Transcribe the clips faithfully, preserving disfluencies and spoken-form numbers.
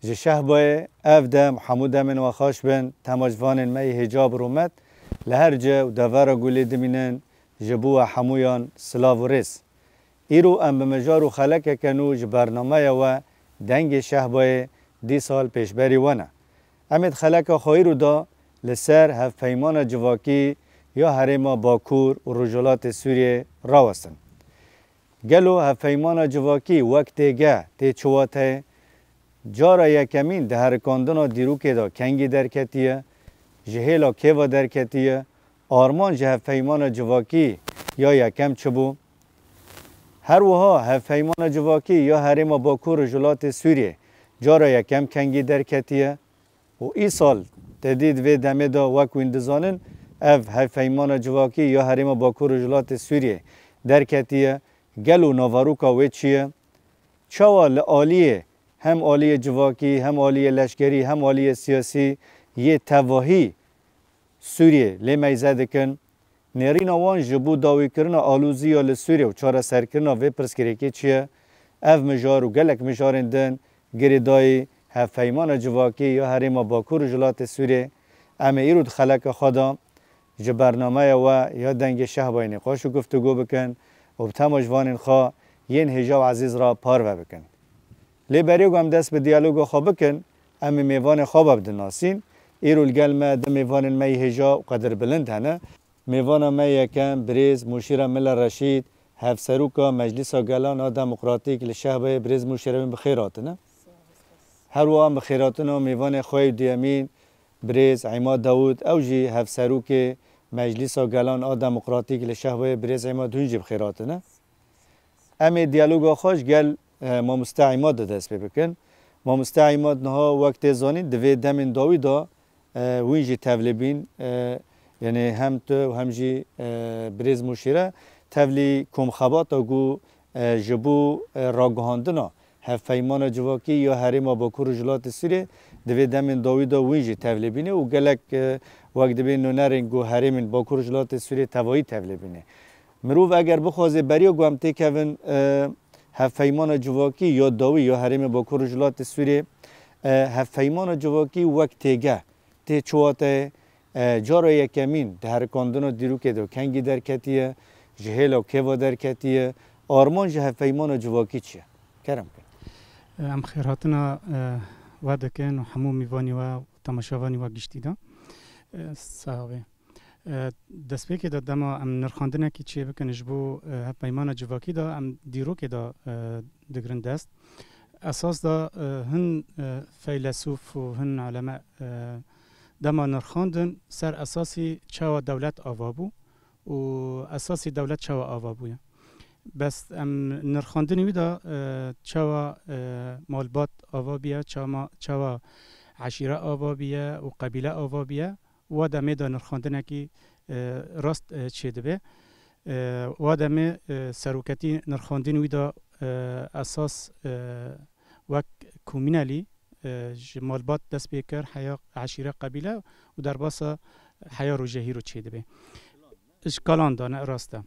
Ji Şehbayê ev dem hemû demên we xweş bin, temaşvanên me yê hêja bi rûmet li her cih û devera ku lê dimînin, ji bo we hemûyan silav û rêz. Îro em bi mijar û xelekeke nû ji bernameya we Dengê Şehbayê dîsa li pêşberî we ne. Em ê di xeleka xwe îro de li ser hevpeymana civakî ya herêma Bakur û Rojhilatê Sûriyê rawestin. Gelo hevpeymana civakî wek têgeh tê çi wateyê? Cara yekemîn di herikandina dîrokê de kengî derketiye? Ji hêla kê ve derketiye? Armanc ji hevpeymana civakî ya yekem çi bû? Her wiha hevpeymana civakî ya herêma Bakur Rojhilatê Sûriyê cara yekem kengî derketiye. Û îsal tedî di vê demê de wek hûn dizanin, ev hevpeymana civakî ya herêma Bakur Rojhilatê Sûriyê derketiye. Gelo naveroka wê çi ye? Çawa li aliyê, hem aliyê civakî, hem aliyê leşkerî, hem aliyê siyasî yê tevahî Sûriyê lê meyze dikin? Nêrîna wan ji bo dawîkirina alozî ya li Sûriyê û çareserkirina vê pirsgirêkê çi ye? Ev mijar û gelek mijarên din girêdayî hevpeymana civakî ya herêma Bakur û Rojhilatê Sûriyê. Em ê îro di xeleka xwe de ji bernameya we ya Dengê Şehbayê nîqaş û guftûgo bikin û bi temaşvanên xwe yên hêja û ezîz re parve bikin. Lê berê ku em dest bi diyaloga xwe bikin, em ê mêvanê xwe ve bidinasîn. Îro li gel me du mêvanên me yê hêja û qedirbilind hene. Mêvana me yekem, birêz Mûşîra Mila Reşîd, Hevseroka Meclîsa Gelan a Demokratîk li Şehbayê. Birêz Mûşîra, wîn bi xêr hatine. Her wiha em bi xêr hatina mêvanê xwe yê duyemîn, birêz Îmad Dawûd, ew jî Hevserokê Meclîsa Gelan a Demokratîk li Şehbayê. Birêz Îmad, hûn jî bi xêr hatine. Em ê diyaloga xwe ji gel, e, mamoste Îmad de dest pê bikin. Mamoste Îmad niha wek tê zanîn di vê demên dawî de, e, wîn jî tevlî bîn, e, yanî hem tu û hem jî, e, birêz Mûşîre tevlî komxebata ku, e, ji bo, e, ragihandina hevpeymana civakî ya herêma Bakur û Rojhilatê Sûriyê di vê demên dawî de wîn jî tevlî bîne û gelek, e, wek dibê nûnerên ku herêmên Bakur û Rojhilatê Sûriyê tevayî tevlî bîne. Mirov eger bixwaze beriya ku em têkevin, e, hevpeymana civakî ya dawî ya herêmê Bakur Rojhilatê Sûriyê, e, hevpeymana civakî wek têgeh tê çi wateyê, e, cara yekemîn di herikandina dîrokê de kengî derketiye, ji hêla kê ve derketiye, armanc ji hevpeymana civakî çi ye? Kerem kin. Em xêrhatina, e, we dikin û hemû mîvanî we û temaşevanî we giştî de. E, sax be. E, destpêkê de dema em nirxandinekî çêbikin ji bo, e, hevpeymana civakî de, em dîrokê de, e, digirin dest. Esas de, e, hin, e, feylesûf û hin uleme, e, dema nirxandin ser esasî çawa dewlet ava bû û esasî dewlet çawa ava bûye. Bes em nirxandinê wî de, e, çawa, e, malbat ava bûye, çama-, çawa eşîre ava bûye û qebîle ava bûye, wa demê de nirxandinekî, e, rast, e, çêdibe. E, wa demê, e, seroketî nirxandin wî de, e, esas, e, wek komînelî, e, ji malbat dest pê kir, heya eşîre qebîle û derbasa heya rojehîro çêdibe. Ji kalan de ne rast e.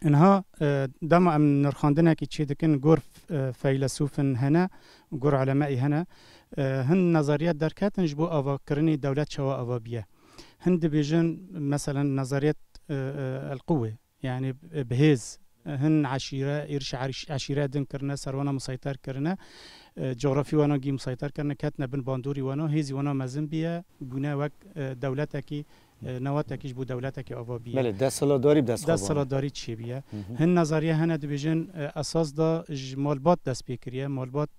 Inha, e, dema em nirxandinekî çêdikin, gor, e, feylesûfin hene, gor ulemeyî hene, e, hin nezariyet derketin ji bo avakirinê dewlet çawa ava biye. Hin dibêjin, meselen, nezariyet, e, e, el-quwwe, yanî, e, bi hêz, e, hin eşîre, êrişa eriş-, eşîre din kirine, ser wana museyter kirine, e, cografî wana gî museyter kirine, ketine bin bandorî wana, hêzî wana mezin biye, bûne wek, e, dewletekî, e, newatekî ji bo dewletekî ava biye. Belê, desthilatdarî bi dest xwe bûne. Desthilatdarî çêbiye. Hı hı. Hin nezariye hene dibêjin, e, esas da ji malbat dest pê kiriye. Malbat,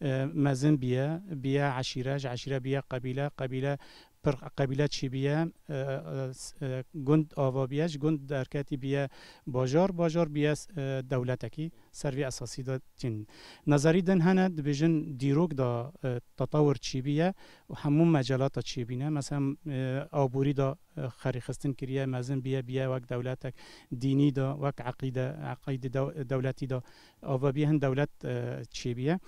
e, mezin biye, biye eşîre, ji eşîre biye qebîle, qebîle pir qebîle çêbîye, e, e, s-, e, gund ava bîye, ji gund derketî bîye bajar, bajar bîye, e, dewletekî, ser vî esasî de çîn. Nazarî din hene, dibêjin dîrok de, e, tetewir çêbîye û hemû mecelata çêbîne. Mesela, e, aborî de, e, xerîxistin kiriye, mezin bîye, bîye wek dewletek, dînî de, wek eqîde, eqîde dew-, dewletî de, ava bîye hin dewlet, e, çêbîye.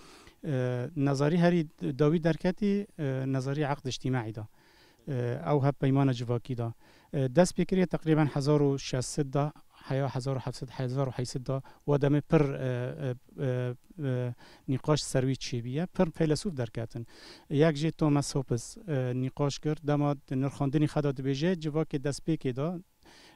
E, nazarî herî dawî derketî, e, nazarî eqd îctîmaî de. E, ew hevpeymana civakî de. E, dest pê kiriye teqrîben hezar û şeş sed de, heya hezar û heft sed, hezar û heyt sed de, wa demê pir, e, e, e, e, nîqaş ser wî çêbîye. Pir feylesûf derketin. Yek jê Thomas Hobbes, e, nîqaş kir, dema di nirxandinî xwe de dibêje, civakê destpêkê de,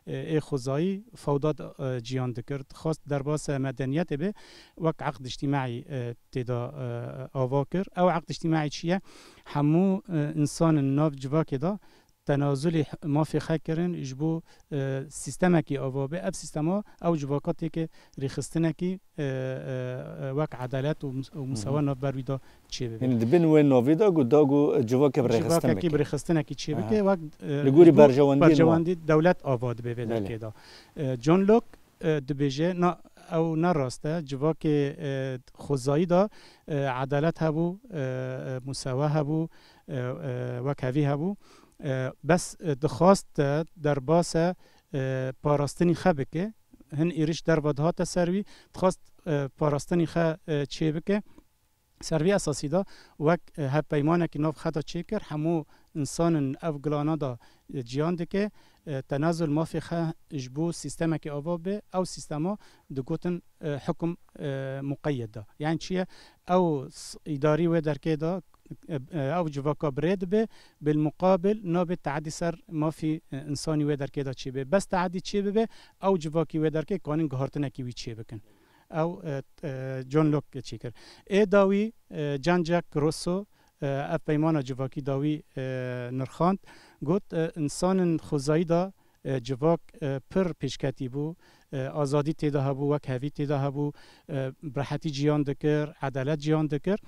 e, ê xwezayî fewda, e, ciyan dikir. Dixwast derbasa medeniyetê be, wek eqd îctîmaî, e, tê de, e, ava kir. Ew eqd îctîmaî çi ye? Hemû, e, însanên nav civakê de tenazulê mafê xwe kirin ji bo, e, sîstemekî ava be. Ev sîstema ew civaka têke rêxistinekî, e, e, e, wek edalet û mis-, û Hı hı. misawa navber wî de çêbibe. Yani di bin wê navî de ku da ku civakê bi rêxistin Civakekî bike. bi rêxistinekî çêbike, Aha. wek, e, Li gorî ji bo berjewendiyên wan. berjewendî dewlet ava dibe vê Belê. derkê de. E, John Locke, e, dibêje, na, ew ne rast e. Civakê, e, xwezayî de, e, edalet hebû, e, e, misawa hebû, e, e, wekhevî hebû. E, bes, e, dixwast, e, derbasa, e, parastinî xwe bike. Hin êriş derva dihate ser wî, dixwast, e, parastinî xwe, e, çê bike. Ser vî esasî de wek, e, hevpeymanekî nav xwe de çêkir, hemû însanên ev gilana de, e, ciyan dike, e, tenazul mafê xwe ji bo sîstemekê ava be, ew sîstema digotin, e, hukum, e, muqeyyed de. Yani çi ye? Ew s-, îdarî wê derkê de, e, e, ew civaka bi rê dibe, bil muqabil nabe teadî ser mafî, e, însanî wê derkê de çêbe. Bes teadî çêbibe, ew civakî wê derkê kanin guhartinekî wî çêbikin. Ew, e, e, John Locke çêkir. Ê dawî, e, Jean-Jacques Rousseau, e, ev peymana civakî dawî, e, nirxand. Got, e, însanên xwezayî de, e, civak, e, pir pêşketî bû, e, azadî tê de hebû, wekhevî tê de hebû, e, bi rehetî ciyan dikir, edalet ciyan dikir.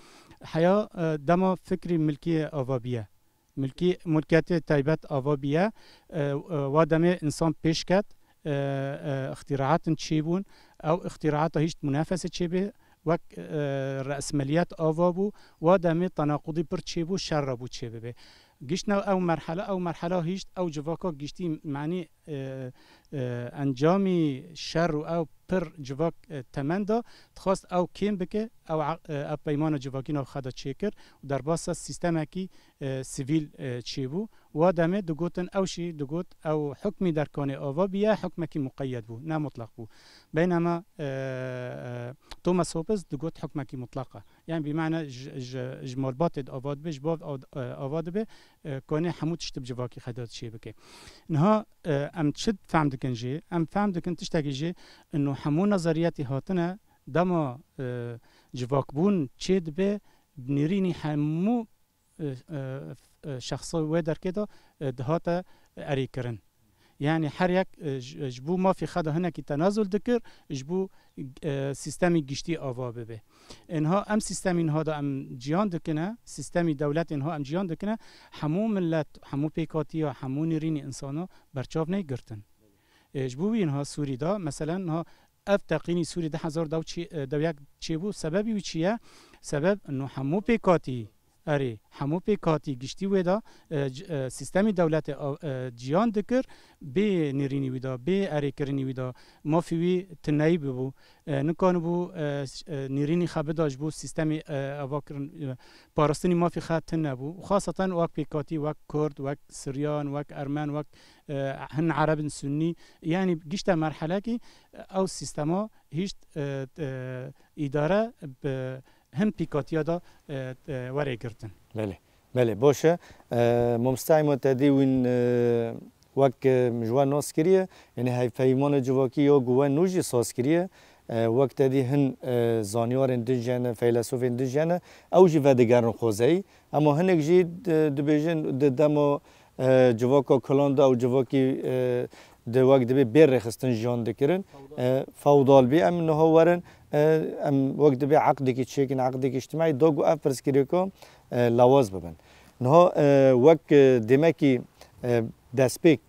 Heya, e, dema fikrî milkiyê ava bîye. Milkî, mulkiyetê taybet ava bîye, e, e, wa demê însan pêş ket, e, e, îxtîraatên çêbûn, ew îxtîraata hîşt munafese çêbê, wek, e, resmeliyet ava bû, wa demê tenaqudî pir çêbû, şer re bû çêbibe. Giştine ew merhele, ew merhela hîşt, ew civaka giştî, manî, e, e, encamî şer û ew pir civak, e, temenda, dixwast ew kêm bike, ew a-, e, ev peymana civakî nav xwe de çêkir û derbasa sîstemekî, e, sivîl, e, çêbû. Wa demê digotin, ew jî digot, ew hukmî derkanê ava bûye, hukmekî muqeyyed bû, ne mutlaq bû. Beynema, e, e, Thomas Hobbes digot hukmekî mutlaq e. Yani bi mane ji, ji, ji malbatê de ava dibe, ji bav av-, e, ava dibe, e, kanê hemû tişt bi civakî xwe de çê bike. Niha, e, em çi fehm dikin jî? Em fehm dikin tiştekî jî, ino hemû nezeriyetî hatine, dema, e, civakbûn çê dibe, bi nêrînî hemû, e, e, e, şexsa wê derkê de, e, dihate erêkirin. Yani her yek, e, ji, ji bo mafê xwe de hinekî tenazul dikir, ji bo, e, sîstemî giştî ava bibe. E, niha em sîstemî niha de em ciyan dikine, sîstemî dewletê niha em ciyan dikine, hemû millet, hemû pêkatiya, hemû nêrînî însana berçav neyê girtin. E, ji bo wî niha Sûrî de, meselen, niha ev teqînî Sûrî du hezar dew çê-, e, dew yek çêbû, sebebî wî çi ye? Sebeb ino hemû pêkatî, erê, hemû pêkatî giştî wê de, e, c-, e, sîstemî dewletê a-, e, ciyan dikir, bê nêrînî wî de, bê erêkirinî wî de, mafî wî tuneyî bibû. E, nikanibû, e, s-, e, nêrînî xwe bida ji bo sîstemê, e, avakirin, e, parastinî mafî xwe tune bû. Xaseten wek pêkatî, wek Kurd, wek Siryan, wek Ermen, wek, e, hin Erebin Sunnî. Yani gişte merhelekî, e, ew sîstema hîşt, e, e, îdare bi hin pîkatiya de, e, e, were girtin. Belê, belê, baş e. E, Mamoste Îmad, te dî wîn, e, wek, e, min ji we nas kiriye, yani hevpeymanê civakî ya ku we nû jî saz kiriye, e, wek te dî hin, e, zanyarên din jî hene, feylesofên din jî hene, ew jî vedigerin xwezayî. Ema hinek jî di-, dibêjin di dema, e, civaka kilan de ew civakî, e, di wek dibê bê rêxistin jiyan dikirin. E, fewdal bî, em niha werin, e, em wek dibê eqdekî çêkin, eqdekî îctimaî, da ku ev pirsgirêka, e, lawaz bibin. Niha, e, wek, e, demekî, e, destpêk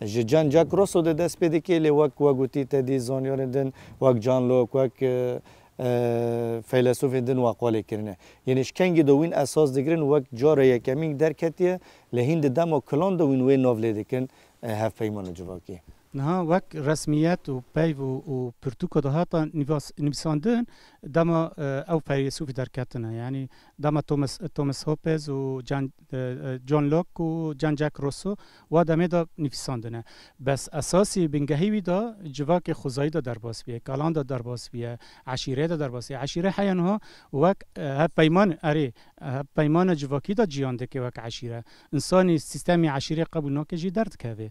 ji Jean-Jacques Rousseau de dest pê dike, lê wek we gotî te dî zanyarên din, wek John Locke, wek, e, e, feylesûfên din we qalê kirine. Yanî ji kengî de wîn esas digirin, wek cara yekemîn derketiye, lê hîn di dema kilan de wîn wê nav lê dikin, e, hevpeymana civakî. Niha wek resmiyet û peyv û, û pirtûka dahata nivas-, nivîsandin dema, e, ew feylesûfî derketine. Yanî dema Thomas, Thomas Hobbes û Jean, e, e, John Locke û Jean-Jacques Rousseau wa demê de nivîsandine. Bes esasî bingehî wî de civakê xwezayî de derbas bîye, kalan de derbas bîye, eşîrê de derbas bîye. Eşîre heya niha wek, e, hevpeyman, erê, hevpeymana civakî de ciyan dike wek eşîre. Însanî sîstemê eşîrê qebûl nake jî derdikeve.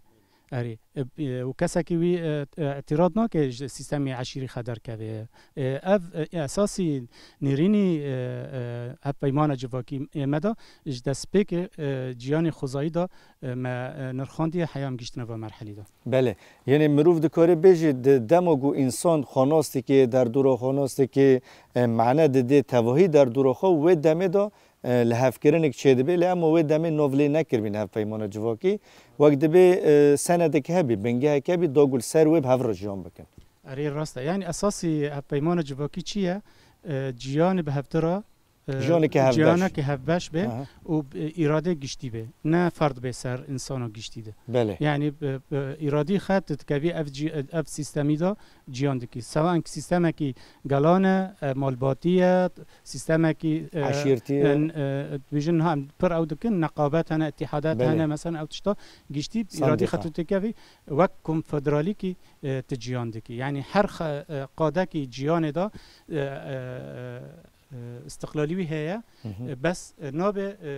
Erê, e, e, û kesekî wî, e, e, îtîrad nake ji sîstemê eşîrî xwe derkeve. E, ev, e, esasî nêrînî, e, e, hevpeymana civakî, e, me de ji destpêkê, e, ciyanê xwezayî de, e, me, e, nirxandiye heya em gihîştine va merhelî de. Belê. Yanî mirov dikare bêje di dema ku însan xwe nas dike, derdora xwe nas dike, e, mane dide tevahî derdora xwe, wê demê de e, lihevkirinek çêdibe, lê ema wê demê nav lê nekiribîn hevpeymana civakî. Wek dibê, e, senedek hebî, bingehek hebî, da ku li ser wê bi hev re jiyan bikin. Erê, rast e. Yanî esasî hevpeymana civakî çi ye? E, ciyanê bi hevdi re, e, Jiyaneke hevbeş. Ciyaneke hevbeş be Aha. û, e, îrade giştî be. Ne ferd be ser însana giştî de. Belê. Yanî, e, e, îradî xwe tu dikevî ev cî-, ev sîstemî de ciyan dikî. Sewa enk sîstemekî gelan e, e, malbatî ye, sîstemekî, e, Eşîrtî ye. en, e, dibêjin niha em pir ew dikin, neqabet hene, îtîhadet Belê. hene, mesela ew tişta giştî îradî Sendîka. Xetûtekevî wek konfederalîkî, e, ti ciyan dikî. Yanî her xe-, e, qadekî ciyanê de, e, e, e, istiqlalî wî heye, Hı hı. e, bes, e, nabe, e,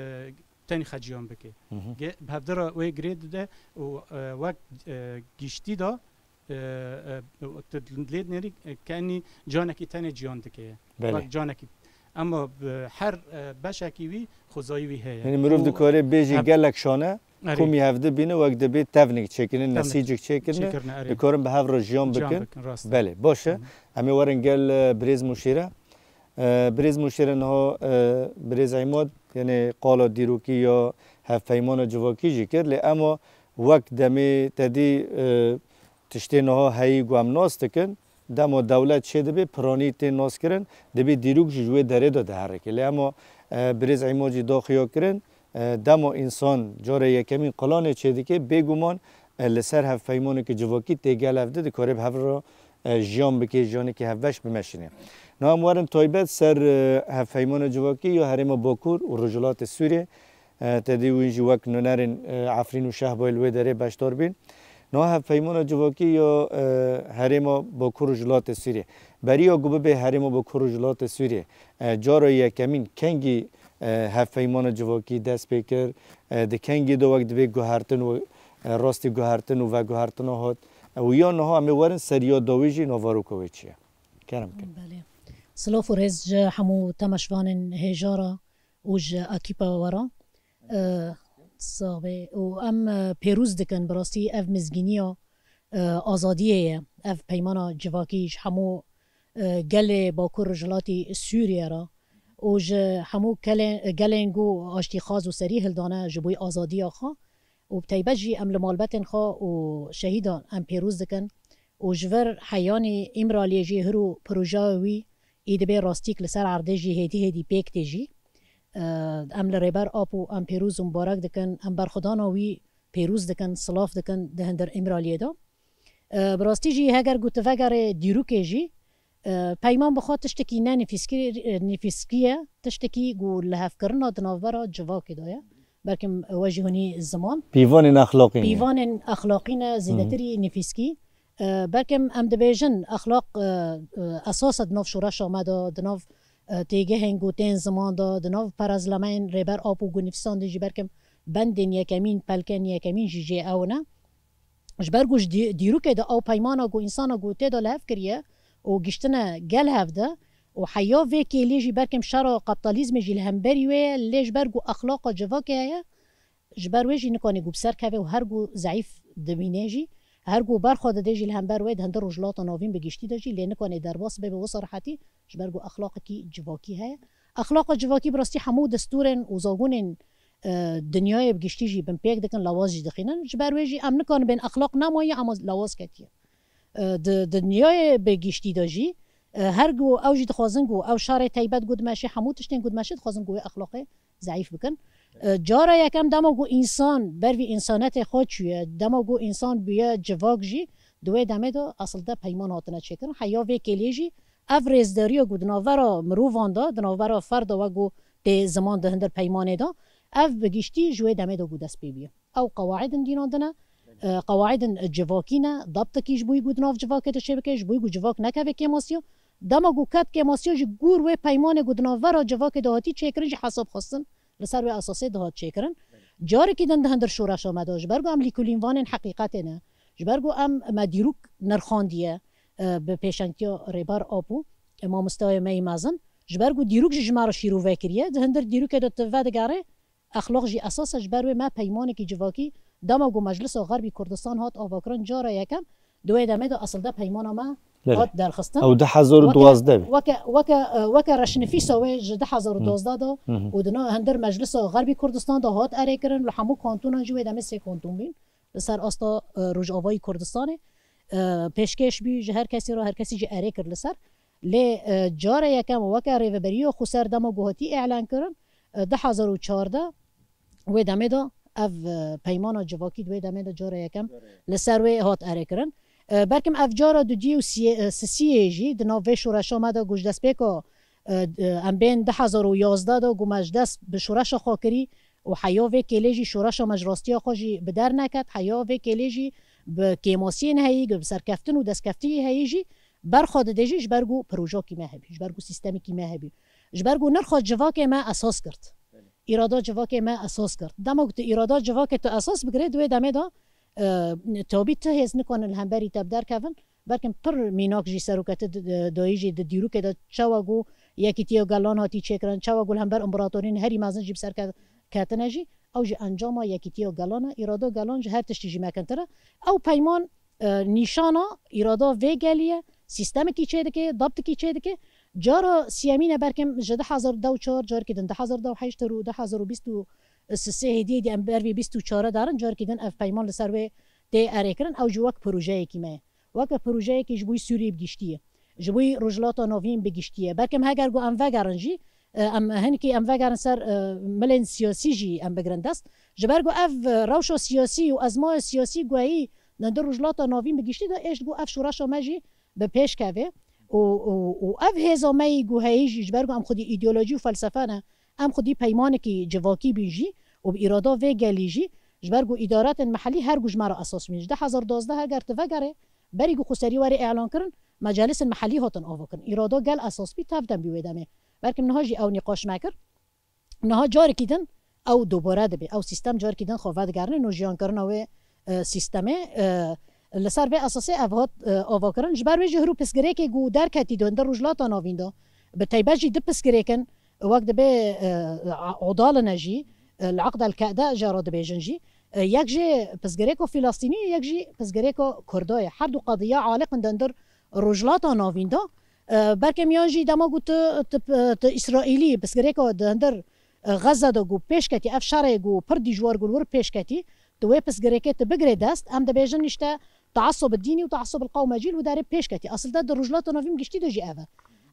tenê xe ciyan bike. Hı hı. Ge-, bi hevdi re wê girê dide û, e, wek, e, giştî de, e, e, tu lê dinêrî, e, kenî canekî tenê ciyan dike. Belê. Wek canekî. Ema bi her, e, beşekî wî xwezayî wî heye. Yanî mirov Û dikare bêjî hep- gelek şane, Erê. komî hevdi bîne, wek dibê tevnik çêkirine, Tevnik. nesîcik çêkirine, Çêkirine, erê. dikarin bi hev re jiyan Ciyan bikin. bikin, rast. Belê, baş e. Hı hı. Em ê werin gel, e, birêz Mûşîre. E, birêz Mûşîre niha, e, birêz Îmad, yanî qala dîrokî ya hevpeymana civakî jî kir, lê ema wek demê te dî, e, tiştê niha heyî ku em nas dikin, dema dewlet çêdibe, piranî tê naskirin, dibê dîrok jî ji wê derê de diherike. Lê ema, e, birêz Îmad jî daxuya kirin, e, dema însan cara yekemîn qilanê çêdike, bêguman, e, li ser hevpeymaneke civakî tê gel hevdi dikare bi hev re, e, jiyan bike, jiyanekî hevbeş bimeşîne. Niha em werin taybet ser, e, hevpeymana civakî ya Herêma Bakur û Rojhilatê Sûriyê. E, te dî wîn jî wek nûnerên, e, Efrîn û Şehbayê li wê derê beşdar bîn. Niha hevpeymana civakî ya, e, Herêma Bakur û Rojhilatê Sûriyê. Beriya ku bibe Herêma Bakur û Rojhilatê Sûriyê, e, cara yekemîn kengî, e, hevpeymana civakî dest pê kir, e, di kengî de wek dibê guhertin û, e, rastî guhertin û veguhertina hat. E, û ya niha em ê werin ser ya dawî jî navaroka wê çi ye? Kerem kin. Belê. Silav û rêz ji hemû temaşvanên hêja re û ji ekîpa we re. E, sax be. Û em, e, pêrûz dikin, bi rastî ev mizgîniya, e, azadiyê ye. Ev peymana civakî ji hemû, e, gelê Bakur Rojhilatî Sûriyê re û ji hemû kelê-, gelên ku aştîxwaz û serî hildane ji bo azadiya xwe û bi taybet jî em li malbetên xwe û şehîdan em pêrûz dikin û ji vir heyanî Îmraliyê jî hir û projeya wî ê dibê rastîk li ser erdê jî hêdî hêdî pêk tê jî. E, em li Rêber Apo em pêrûz û mibarek dikin, em berxwedana wî pêrûz dikin, silav dikin di hundir Îmraliyê de. E, bi rastî jî heger ku tu vegerê dîrokê jî, e, peyman bi xwe tiştekî ne nifîskî, e, nifîskî ye, tiştekî ku lihevkirina di navbera civakê de ye. Belkim we jî hûnî ziman. Pîvanên exlaqî ne. Pîvanên exlaqî ne, Hı hı. zêdetirî nifîskî. E, belkim em dibêjin exlaq, e, e, esas e di nav şoreşa me de, di nav, e, têgehên ku tên ziman de, di nav perezlemeyên Rêber Apo ku nivîsandin jî belkim bendên yekemîn, pelkên yekemîn jî jê ew ne. Ji ber ku ji dî-, dîrokê de ew peymana ku însana ku tê de li hev kiriye û giştine gel hev de û heya vê kêlî jî belkim şera kapitalizmê jî li hemberî wê ye, lê ji ber ku exlaqa civakê heye, ji ber wê jî nikane ku bi ser keve û her ku zeîf dimîne jî, her ku berxwe dide jî li hember wê di hundir Rojhilata Navîn bi giştî de jî lê nikane derbas bibe wisa rehetî, ji ber ku exlaqekî civakî heye. Exlaqa civakî bi rastî hemû destûrên û zagonên, e, dinyayê bi giştî jî binpêk dikin, lawaz jî dixînin. Ji ber wê jî em nikarin bên exlaq nemaye, ama lawaz ketiye. E, di, di dinyayê bi giştî de jî, e, her ku ew jî dixwazin ku ew şarê teybet ku dimeşe, hemû tiştên ku dimeşe dixwazin ku wê exlaqê zeîf bikin. E, cara yekem dema ku însan ber vî însanetê xwe çûye, dema ku însan bûye civak jî, di wê demê de esilde peyman hatine çêkirin. Heya vê kêlê jî ev rêzdariya ku di navbera mirovan de, di navbera ferda wek ku tê ziman di hindir peymanê de, ev bi giştî ji wê demê de ku dest pê bûye. Ew qewaidin dînan din e, e, qewaidin civakî ne, dabtikî ji bo ku di nav civakê de çêbike, ji bo ku civak nekeve kêmasiya. Dema ku ket kêmasiya jî gor wê peymanê ku di navbera civakê de hatî çêkirin jî hesab xwestin, li ser wê esasê dihat çêkirin. Carekî din di hindir şoreşa me de, ji ber ku em lîkolînvanên heqîqetê ne, ji ber ku em me dîrok nirxandiye, e, bi pêşengtiya Rêber Apo, e, mamostayê me yî mezin, ji ber ku dîrok jî ji me re şîrove kiriye, di hindir dîrokê de tu vedigere, exlaq jî esas e, ji ber wê me peymanekî civakî dema ku Meclisa Xerbî Kurdistan hat avakirin cara yekem, di wê demê de esilde peymana me Belê. hat derxistin. Ew du hezar û duwazdeh bû. Weke, weke, weke, e, weke reşnivîsa wê ji du hezar û duwazdeh de Hı hı. û di nav hindir Meclisa Xerbî Kurdistan de hat erêkirin, li hemû kantonan jî wê demê sê kanton bîn. Li ser asta, e, Rojavayî Kurdistanê, e, pêşkêş bî ji her kesî re, her kesî jî erê kir li ser. Lê, e, cara yekem weke rêveberiya xweser dema ku hatî îlan kirin, e, du hezar û çardeh, wê demê de ev, e, peymana civakî di wê demê de cara yekem li ser wê hat erê kirin. E, belkim ev cara dudiyê û siyê-, e, sisiyê jî di nav vê şoreşa me de ku ji destpêka, e, e, em bên du hezar û yazdeh de ku me ji dest bi şoreşa xwe kirî û heya vê kêlê jî şoreşa me ji rastiya xwe jî bi der neket, heya vê kêlê jî bi kêmasiyên heyî, bi serkeftin û destkeftiyê heyî jî berxwe dide jî ji ber ku projokî me hebî, ji ber ku sîstemekî me hebî, ji ber ku nirxa civakê me esas girt. Îrada civakê me esas girt. Dema ku tu îrada civakê tu esas bigirê, di wê demê de, e, tabî tu hêz nikanin li hemberî te bi derkevin. Belkim pir mînak jî seroketî d-, d-, dayî jî di dîrokê de çawa ku Yekîtiya Gelan hatî çêkirin, çawa ku li hember împaratorîn herî mezin jî bi ser ke-, ketine jî, ew jî encama Yekîtiya Gelan e. Îrada gelan ji her tiştî jî mekintir e. Ew peyman, e, nîşana îrada vê gelî ye, sîstemekî çêdike, dabtikî çêdike. Cara siyemîn e, belkim ji du hezar û deh û çar, carekî din du hezar û deh û heşt û du hezar û bîst û sê hêdiyê dî em ber vê bîst û çar derin, carekî din ev peyman li ser wê tê erêkirin, ew jî wek projeyekî me ye. Weke projeyekî ji bo Sûriyê bi giştî ye. Ji bo Rojhilata Navîn bi giştî ye. Belkim heger ku em vegerin jî, e, em hinekî em vegerin ser, e, milên siyasî jî em bigirin dest. Ji ber ku ev, e, rewşa siyasî û ezmaya siyasî ku heyî di Rojhilata Navîn bi giştî de êşt ku ev şoreşa me jî bi pêş keve û, û, û ev hêza me yî ku heyî jî ji ber ku em xwedî îdeolojî û felsefe ne, em xwedî peymanekî civakî bîn jî û bi îrada vê gelî jî, ji ber ku îdaretên mehellî her ku ji me re esas bîn. Ji du hezar duwazdeh heger tu vegerê, berî ku xweserî were îlan kirin, mecelîsên mehellî hatin avakirin. Îrada gel esas bî, tev dem bî wê demê. Belkim niha jî ew nîqaş me kir. Niha carekî din ew dubare dibe. Ew sîstem carekî din xwe vedigerine nû jiyankirina wê, e, sîstemê, e, li ser vê esasê ev hat, e, avakirin. Ji ber wê jî hir û pirsgirêkê ku derketî di hundir Rojhilata Navîn de, bi taybet jî du pirsgirêk in, wek dibe, e, odalin e jî, e, li Eqd el Qe'de jê re dibêjin jî. E, yek jê pirsgirêka Filistînî ye, yek jî pirsgirêka Kurda ye. Her du qediya aliq in di hundir Rojhilata Navîn de. E, belkim yan jî dema ku tu, tu, tu Îsraîlî pirsgirêka di hundir, e, Xezze de ku pêş ketî, ev şerê ku pir dijwar ku li wir pêş ketî, tu wê pirsgirêkê tu bigirê dest, em dibêjin işte teassub dînî û teassub qewmecî li wî derê pêş ketî. Esilde di Rojhilata Navîn giştî de jî ev e.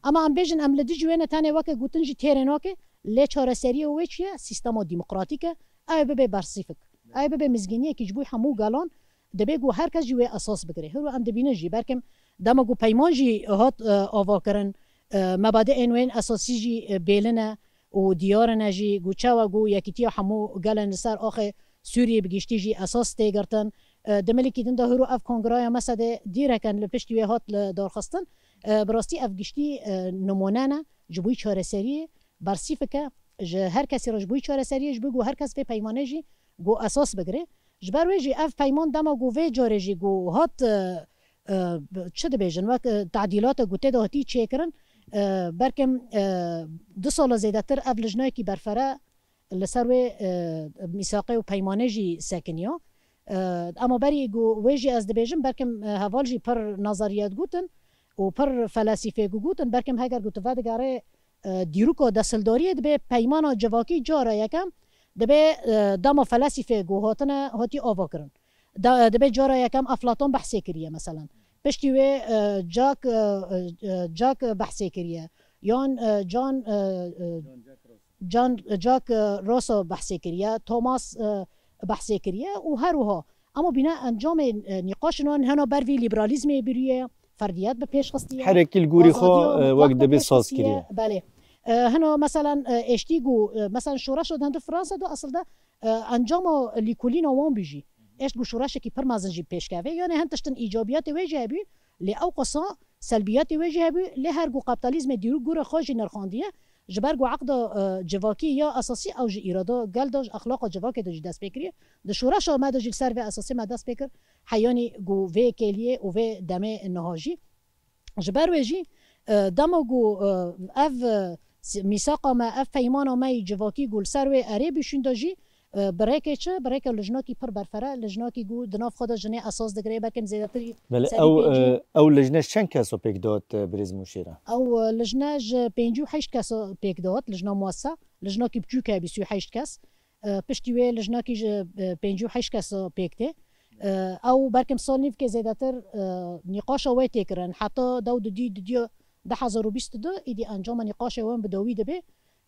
Ama em bêjin em li dijî wê ne, tenê weke gotin jî têrê nake, lê çareseriyê wê çi ye? Sîstema demokratîk e, ew ê bibe bersîfik. Ew ê bibe mizgîniyekî ji bo hemû gelan, dibê ku her kes jî wê esas bigire. Hiro em dibînin jî, belkim dema ku peyman jî hat, e, avakirin, e, mebadiên wên esasî jî, e, bêlin e û diyar in e jî, ku çawa ku yekîtiya hemû gelên li ser axê Sûriyê bi giştî jî esas tê girtin. E, di milkî din de hiro ev kongreya mesedê dîreken li piştî wê hat li darxistin. E, bi rastî ev giştî, e, nimûne ne ji bo çareseriyê. Bersîfik e ji her kesî re ji bo çareseriyê, ji bo ku her kes vê peymanê jî ku esas bigire. Ji ber wê jî ev peyman dema ku vê carê jî ku hat, e, e, çi dibêjin, wek, e, tadîlata ku tê de hatî çêkirin, e, belkim, e, du sala zêdetir ev lijnayekî berfere li ser wê, e, mîsaqê û peymanê jî sekiniya. E, ama berî ku wê jî ez dibêjim, belkim, e, heval jî pir nazariyet gotin û pir felesîfê ku gotin, belkim heger ku tu vedigerê, e, dîroka desthiledariyê dibe peymana civakî cara yekem Dibê, e, dema felesîfê ku hatine, hatî ava kirin. Da, dibê cara yekem Eflaton behsê kiriye, meselan. Piştî wê, e, Jack, e, e, Jack behsê kiriye. Yan, e, John, e, e, John, Jack Rousseau behsê kiriye, Thomas, e, behsê kiriye û her wiha. Ama bîne encamê, e, nîqaşên wan hena ber vî lîberalîzmê biriye, ferdiyet bi pêş xistiye. Her yekî li gorî xwe, azadiya e, wek mutlaq bi dibê pêş saz xistiye. Kiriye. Belê. E, hena meselan, e, eştî ku, e, meselan şoreşa di hindir Fransa de aslında, e, encama lîkolîna wan bû jî. Eşt ku şoreşekî pir mezin jî pêşkeve. Yani hin tiştin îcabiyetê wê jî hebû, lê ew qasa selbiyetê wê jî hebû, lê her ku kapitalizmê dîrok gure xwe jî nirxandiye, ji ber ku eqda, e, civakî ya esasî ew ji îrada gel de, ji exlaqa civakê de jî dest pê kiriye. Di şoreşa me de jî li ser vê esasê me dest pê kir, heyanî ku vê kêliyê û vê demê niha jî. Ji ber wê jî, e, dema ku, e, ev, e, s-, mîsaqa me, ev peymana me yî civakî ku li ser wê erê bû şûnda jî, e, bi rêkê çi? Bi rêkê lijnakî pir berfere, lijnakî ku di nav xwe de jinê esas digire, belkim zêdetirî Belê, serî ew, pêncî. E, ew lijne ji çend keso pêk dihat, e, birêz Mûşêra? Ew, e, lijne ji pêncî û heşt keso pêk dihat, lijna muwessa, lijnakî biçûk e, bîst û heşt kes. E, piştî wê lijnakî ji, e, pêncî û heşt keso pêk tê. E, ew belkim sal nîvkê zêdetir, e, nîqaşa wê tê kirin. Heta dew didî, didiya du hezar û bîst û du, îdî encama nîqaşê wan bi dawî dibe.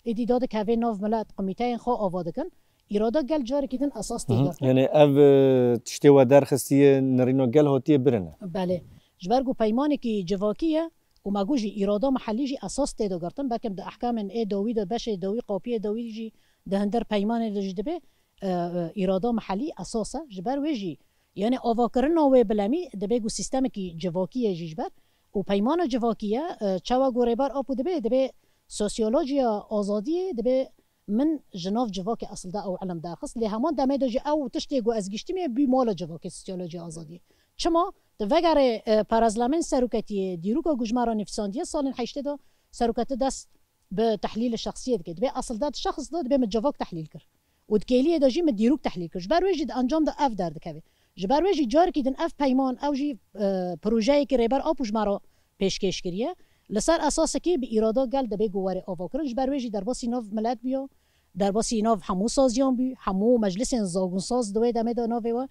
Êdî dadikeve nav milet, komîteyên xwe ava dikin. Îrada gel carekî din esas tê Hı hı. girtin. Yani ev, e, tiştê we derxistiye, nirîna gel hatiye birine. Belê. Ji ber ku peymanekî civakî ye û me got jî îrada mehellî jî esas tê de girtin. Belkim di ehkamên ê dawî de, beşê dawî, qapiyê dawî jî di hindir peymanê de jî dibe, e, e, îrada mehellî esas e. Ji ber wê jî, yani avakirina wê bilemî dibe ku sîstemekî civakî ye jî ji ber û peymana civakî ye, e, çawa ku Rêber Apo dibe, dibe sosyolojiya azadiyê dibe min ji nav civakê eslda ew ilim derxist. Lê heman demê de jî ew tiştê ku ez giştî me bû mala civakê, sosyolojiya azadiyê. Çima? Tu vegerê, e, parêzlemên seroketiyê, dîroka ku ji me re nivîsandiye salên heştê de, seroketî dest bi tehlîlê şexsiyê dike. Dibê eslda di şexs de dibê min civak tehlîl kir. Û di kêliyê de jî min dîrok tehlîl kir. Ji ber wê jî di encam de ev derdikeve. Ji ber wê jî carekî din ev peyman, ew jî, e, projeyekî Rêber Apo ji me re pêşkêş kiriye. Li ser esasekî bi îrada gel dibê ku were avakirin. Ji ber wê jî derbasî nav milet bûye, derbasî nav hemû saziyan bû, hemû meclisên zagunsaz di wê demê de navê we,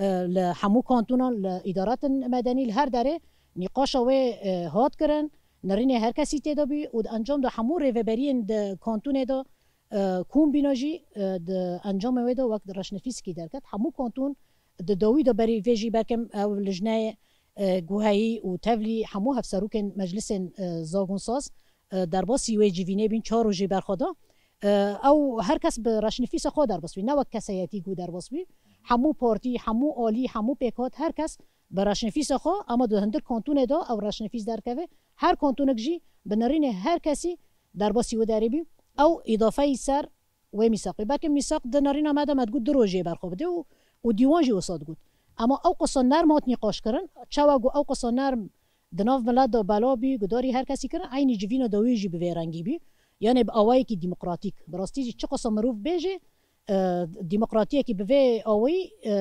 e, li hemû kantonan, li îdaretên medenî, li her derê nîqaşa wê, e, hat kirin, nirînê her kesî tê de bû û di encam de hemû rêveberiyên di kantonê de, e, kom bîna jî, e, di encamê wê de wek di reşnivîsikî derket. Hemû kanton di dawî de berî vê jî belkim ew lijneyê, e, guheyî û tevlî hemû hevserokên meclisên, e, zagunsaz, e, derbasî wê civînê bîn çar rojê berxwe da. E, ew her kes bi reşnivîsa xwe derbas bî, ne wek keseyetî ku derbas bî. Hemû partî, hemû alî, hemû pêkhat, her kes bi reşnivîsa xwe, ama di hindir kantonê de ew reşnivîs derkeve. Her kantonek jî bi nerînê her kesî derbasî wê derê bî. Ew îdafeyî ser wê mîsaqê. Belkî mîsaq di nerîna me de me digot du rojê berxwe bide û, û dîwan jî wisa digot. Ema ew qisa nerm hat nîqaş kirin. Çawa ku ew qisa nerm di nav milet de bela bî, gudarî her kesî kirin, eynî civîna dawî jî bi vê rengî bî. Yanê bi awayekî demokratîk. Bi rastî jî çi qisa mirov bêje, e, demokratiyekî bi vê awayî, e,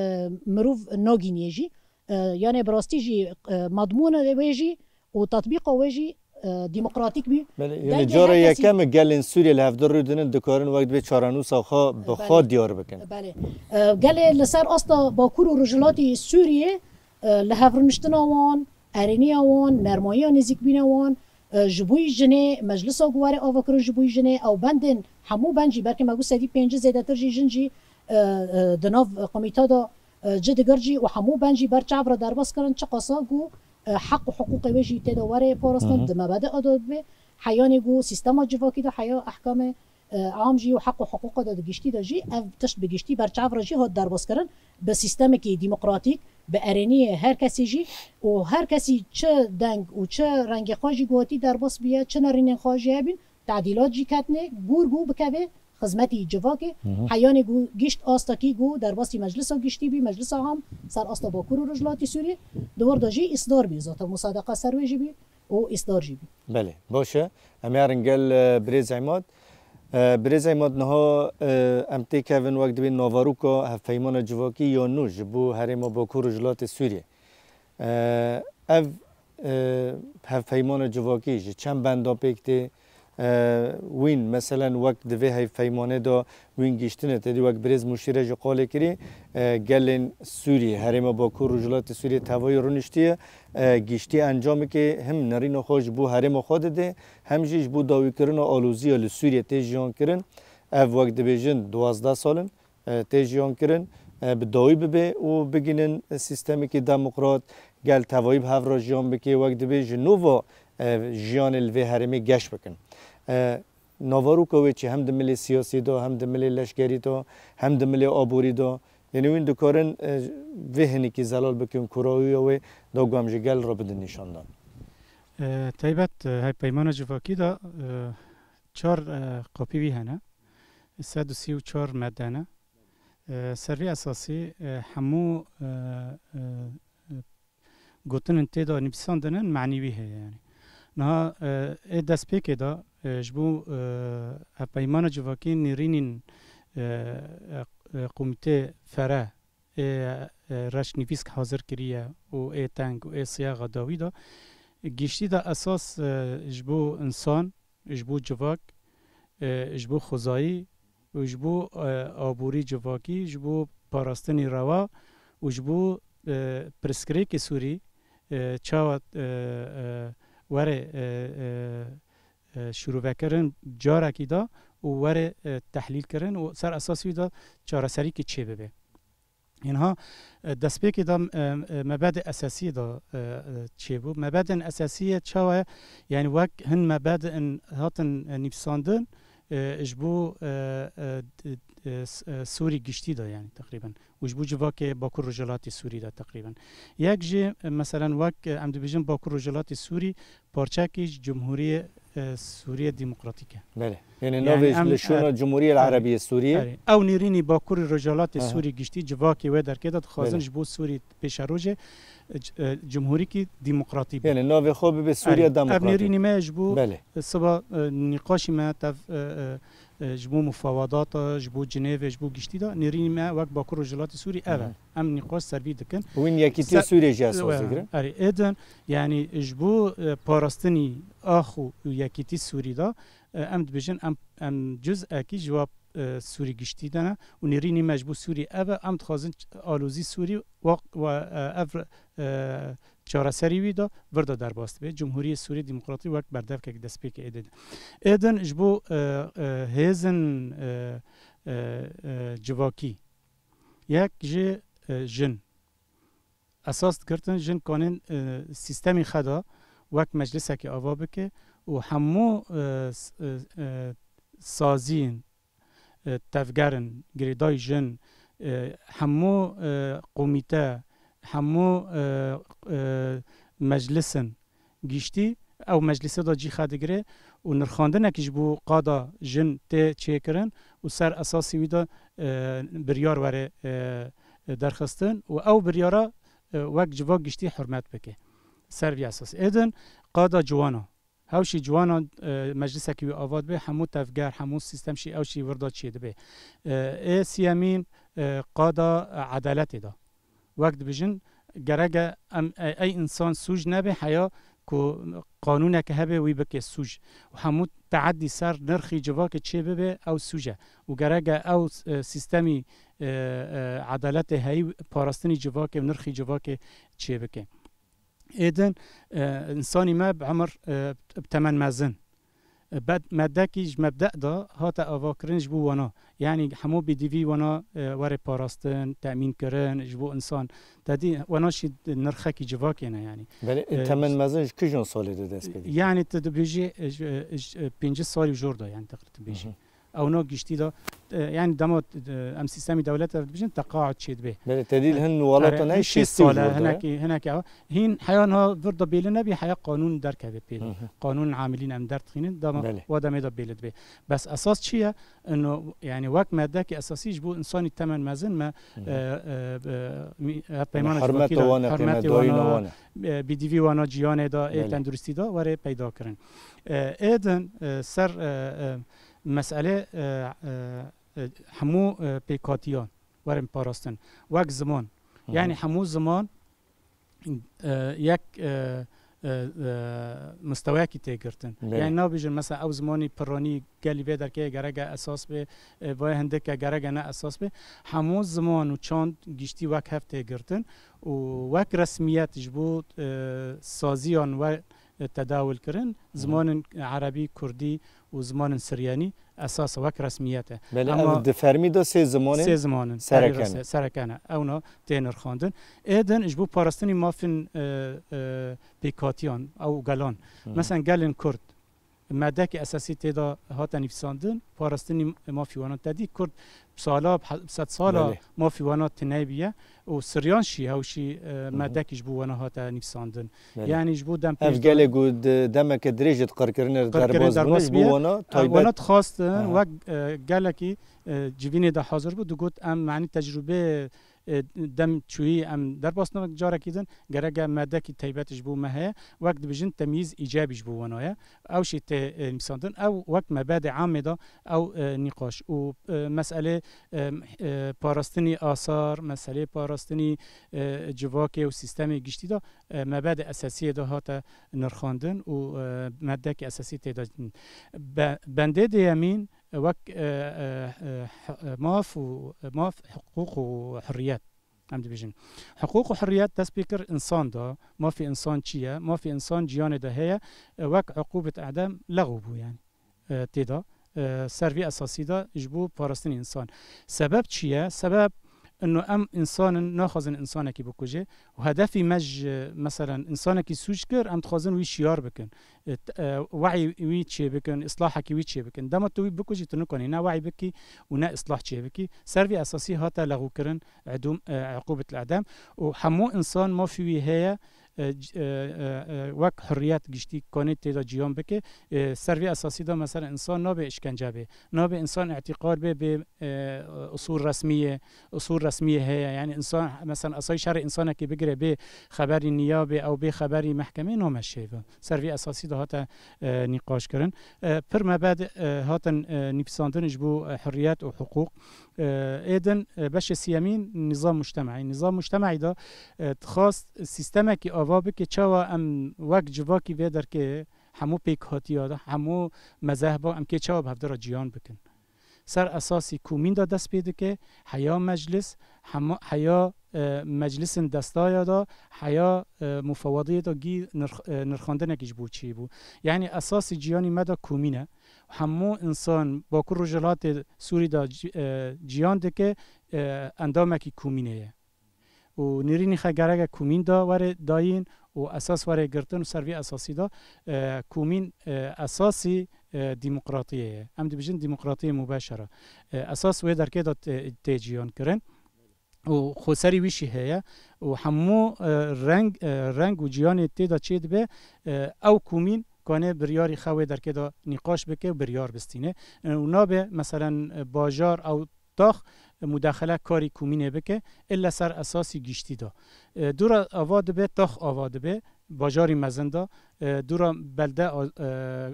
mirov nagîniye jî. E, yanê bi rastî jî, e, madmûna wê jî û tatbîqa wê jî, e, demokratîk bî. Belê, yani dengê cara her kesî yekem e gelên Sûriyê li hevdû rûdinin dikarin wek divê çarenûsa xwe bi xwe Belê. diyar bikin. Belê. E, gelê li ser asta Bakur û Rojhilatê Sûriyê, e, li hevrûniştina wan, erêniya wan, nermayiya nêzîkbîna wan, e, ji bo yî jinê, meclisa ku were avakirin ji bo yî jinê, ew bendên hemû bend jî, belkî me got sedî pêncî zêdetir jî jin jî, e, e, di nav komîta de, e, ci digir jî û hemû bend jî ber çav re derbas kirin, çiqasa ku, e, heq û hiqûqê wê jî tê de were parastin, Hı hı. di mebede ada bibe, heyanê ku sîstema civakî de heya ehkamê, e, am jî û heq û hiqûqa de di giştî de jî ev tişt bi giştî ber çav re jî hat derbas kirin. Bi sîstemekî demokratîk, bi erêniyê her kesî jî û her kesî çi deng û çi rengê xwe jî ku hatî derbas bûye, çi nerînên xwe jî hebîn, tadîlat jî ketine, gûr gû bikeve xizmetî civakê. Hı hı. Heyanê ku gişt astekî ku derbasî meclisa giştî bî, meclisa am ser asta Bakur û Rojhilatê Sûriyê, di wir de jî îsdar bî, zaten musadeqa ser wê jî bî û îsdar jî bî. Belê, baş e. Em ê herin gel, e, birêz Îmad. E, birêz Îmad, niha, e, em têkevin wek dibê naveroka hevpeymana civakî ya nû ji bo herêma Bakur û Rojhilatê Sûriyê. E, ev, e, hevpeymana civakî ji çend benda pêk tê, E, wîn, meselen, wek di vê hevpeymanê de wîn giştine, tedî wek birêz Mûşîre ji qolê kirî, e, gelên Sûriyê, herêma Bakur Rojhilatê Sûriyê tevayî rûniştiye, e, giştî encamekê him nerîna xwe ji bo herêma xwe dide, hem jî ji bo dawîkirina aloziya li Sûriyê tê jiyan kirin. Ev, wek dibêjin, duwazdeh sal in, e, tê jiyan kirin, e, bi dawî bibe û bigihînin sîstemekî demokrat, gel tevayî bi hev re jiyan bike, wek dibê ji nû ve, e, jiyanê li vê herêmê geş bikin. E, Naveroka wê çi hem di milê siyasî de, hem di milê leşkerî de, hem di milê aborî de, yanî wîn dikarin, e, vê hinekî zelal bikin, kurawiya wê da ku em ji gel re bidin nîşandan. E, taybet, e, hevpeymana civakî de, e, çar, e, kopî wî hene. Sed û sî û çar made ne. E, ser vê esasî, e, hemû, e, e, e, gotinên tê de nivîsandin in, manî wî heye yanî. Niha, e, ê destpêkê de, e, ji bo, e, hevpeymana civakî nêrînên, e, e, e, komîtê fere ê, e, reşnivîsk hazir kiriye û ê teng û ê siyaxa dawî de, giştî de esas, e, ji bo insan, ji bo civak, e, ji bo xwezayî û ji bo, e, aborî civakî, ji bo parastinî rewa û ji bo, e, pirsgirêkê Sûrî, e, çawa, e, e, were, e, e, e, şîrovekirin carekî de û were, e, tehlîlkirin û ser esasî wî de çareserîkî çêbibe. Înha, e, destpêkê de, e, e, mebedê esasî de, e, e, çêbû. Mebedên esasî ye çawa ye? Yanî wek hin mebed in hatin, e, nivîsandin, e, ji bo, e, e, d-, e, s-, e, Sûrî giştî de yanî teqrîben. Û ji bo civakê Bakur Rojhilatê Sûrî de teqrîben. Yek jî, e, meselen wek, e, em dibêjin Bakur Rojhilatê Sûrî parçekî ji Cumhuriyê, e, Sûriyê Demokratîk e. Belê. Yanî Yanî navê em, li şûna er-, Cumhuriyê el erê, Erebiyê Sûriyê. Erê. Ew nêrînî Bakurê Rojhilatê Aha. Sûrî giştî civakê wê derkê de dixwazin Belê. ji bo Sûrî pêşerojê, e, c-, e, Cumhurîkî Demokratî be. Yanî navê xwe bibe Sûriya Erê. Ev Demokratîk. nêrînî me ji bo Belê. e, siba, e, nîqaşî me tev, e, e, e, ji bo mufawadata, ji bo Cinêvê, ji bo giştî de nêrînî me wek Bakur Rojhilatê Sûrî ev e. Hı hı. Em nîqaş ser vî dikin. Wîn Yekîtiya Se-, Sûriyê jî esas e, digirin? Erê, êdin, yanî ji bo, e, parastinî ax û yekîtî Sûrî de, e, em dibêjin, em, em cuzekî ji wa, e, Sûrî giştî de ne û nêrînî me ji bo Sûrî ev e, em dixwazin ç-, alozî Sûrî wa, wa, e, ev, e, çareserî wî de vir de derbas dibe. Cumhuriyê Sûrî Demokratî wek berdevkek destpêkê êdin. Êdin ji bo, e, e, hêzin, e, e, e, civakî. Yek ji, e, jin. Esas digirtin jin kanên, e, sîstemî xwe de wek meclisekî ava bike û hemû, e, s-, e, e, saziyên, e, tevger in, girêdayî jin, e, hemû, e, komîte, hemû, e, e, meclis in giştî, ew meclîsê de cî xwe digire û nirxandinekî ji bo qada jin tê çêkirin û ser esasî wî de, e, biryar were, e, derxistin û ew biryara, e, wek civak giştî hurmet bike. Ser vî esasî. Êdin qada ciwana. Hewşî ciwana, e, meclisekî wî ava dibe, hemû tevger, hemû sîstem şî ew şî wir de çêdibe. E, ê siyemîn, e, qada, e, edaletê de. Wek dibêjin, gerek e em, e, ey însan sûc nebe, heya ku qanûnek hebe wî bike sûc. Û hemû teadî ser nirxî civakê çêbibe, ew sûc e. Û gerek e ew, e, sîstemî, e, e, edaletê heyî parastinî civakê û nirxî civakê çêbike. Êdin, e, însanî me bi emir, e, bi temen mezin. E, bed-, medekî ji mebde de hate avakirin ji bo wana. Yanî hemû bêdîvî wana, e, were parastin, temîn kirin ji bo însan. Te dî wana şî nirxekî civakê ne yanî. Belê, e, temen mezin ji kijan salê de dest pê dike? Yanî tu dibêjî, e, ji, e, ji, e, pêncî salî û jor de yanî teqrî tu bêjî. Hı hı. Ewna giştî de, e, yanî dema, e, em sîstemî dewletê dibêjin, teqaut çêdibe. Belê, te dî li hin welatan heye şêst sal e, şêst û jor de. Hinekî, hinekî ew. Hîn heya niha vir de bêli nebî, heya qanûn derkeve pê de. Hı hı. Qanûn amilîn em derdixînin, dema Belê. wa demê de bêli dibe. Bes esas çi ye? Ino, yanî wek medekî esasî ji bo însanî temen mezin me, Hı hı. e, e, e, mî-, hevpeymana civakî de, hurmeta wan e, hurmetê wan e, qîmetdarîna wan e. E, bêdîvî wana ciyanê de, ê Belê. tenduristî de were peyda kirin. E, êdin, e, ser, e, e, meselê, e, e, e, hemû, e, pêkatiyan werin parastin. Wek ziman. Hı hı. Yanî hemû ziman, e, yek, e, e, e, misteweyekî tê girtin. Belê. Yani nabêjin mesela ew zimanî piranî gelî vê derkeyê gereke esas bê, e, vê hindike gereke ne esas bê. Hemû ziman û çand giştî wek hev tê girtin û wek resmiyet ji bo, e, saziyan we, e, tedawil kirin, Hı hı. zimanên erebî, kurdî û zimanên siryanî esas e wek resmiyet e. Belê, Ama ev di fermî de sê zimanên sê zimanên sereke herî ne. rase-, sereke ne. Ewna tê nirxandin. Ê din ji bo parastinî mafin, e, e, pêkhatiyan, ew gelan. Hı hı. Mesela gelên kurd, madekî esasî tê de hate nivîsandin, parastinî mafî wana. Te dî kurd sala, sed sala Belê. mafî wana tune bûye û siryan şî, hew şî, e, Hı hı. madekî ji bo wana hate nivîsandin. Belê. Yani ji bo dem Ev pêş gelê de ku di demeke dirêj de qirkirinê Qirkirinê derbas bûne, derbas ji bo bûye. wana E, taybet. wana dixwastin, Aha. wek, e, gelekî, e, civînê de hazir bû, digot em, yani tecrûbê, e, dem çûyî em derbas nebin, carekî din gereke madekî taybet ji bo me heye, wek dibêjin temyîz îcabî ji bo wana ye. Ew şî tê, e, nivîsandin, ew wek mebedê amê de ew, e, nîqaş û, e, meselê, e, e, parastinî asar, meselê parastinî, e, civakê û sîstemê giştî de, e, mebedê esasiyê de hate nirxandin û, e, madekî esasî tê de. Be-, bendê dêyemîn, e, wek, e, e, e, h-, e, maf û, e, maf, hiqûq û hurriyet. Em dibêjin. Hiqûq û hurriyet dest pê kir însan de. Mafê însan çi ye? Mafê însan ciyanê de heye, e, wek uqûbet edem lexw bû yani. E, tê de, e, ser vî esasî de ji bo parastinê însan. Sebeb çi ye? Sebeb ino em însan in, naxwazin însanekî bikuje û hedefî me ji, meselen, însanekî sûc kir, em dixwazin wî şiyar bikin. E, t-, e, we'yî wî çêbikin, islahekî wî çêbikin. Dema tu wî bikujî, tu nikanî ne we'yî bikî û ne islah çêbikî. Ser vî esasî hate lexwkirin, edûm, e, uqûbet edem û hemû însan mafî wî heye, e, c-, e, e, e, wek hurriyet giştî kanê tê de ciyan bike. E, ser vî esasî de mesela însan nabe îşkence bê, nabe însan îtîqal bê, bê, e, usul resmiyê, usul resmiyê heye. Yani însan, mesela esayî şerê însanekî bigire bê xeberî niyabê, ew bê xeberî mehkemê name şêve. Ser vî esasî de hate, e, nîqaş kirin. E, pir mebed, e, hatin, e, nivîsandin ji bo, e, hurriyet û hiqûq. E, ê din, e, beşê siyemîn nîzam mujtema'î. Nîzam mujtema'î de, e, dixwast sîstemekî ava bike, çawa em wek civakî vê derkê hemû pêkhatiya de, hemû mezehba em kê çawa bi hevdira ciyan bikin. Ser esasî komîn de dest pê dike, heya meclis, hema-, heya, e, meclisên destaya de, heya, e, mufawadiyê de gî nirx-, e, nirxandinekî ji bo çêbû. Yani esasî ciyanî me de komîn e. Hemû însan Bakur Rojhilatê Sûrî de ci-, e, ciyan dike, e, endamekî komînê ye. Û nêrînî xwe gereke komîn de were dayîn û esas were girtin û ser vî esasî de, e, komîn, e, esasî, e, demokratiyê ye. Em dibêjin demokratiyê mubeşere. E, esas wê derkê de tê, tê ciyan kirin. Û xweserî wî jî heye û hemû, e, reng, e, reng û ciyanê tê de çê dibe, e, ew komîn kanê biryarî xwe wê derkê de nîqaş bike û biryar bistîne. E, û nabe, meselen, e, bajar ew tax, e, mudaxele karî komînê bike, illa ser esasî giştî de. E, dûra ava dibe, tax ava dibe, bajarî mezin de, e, dûra belde a-, e,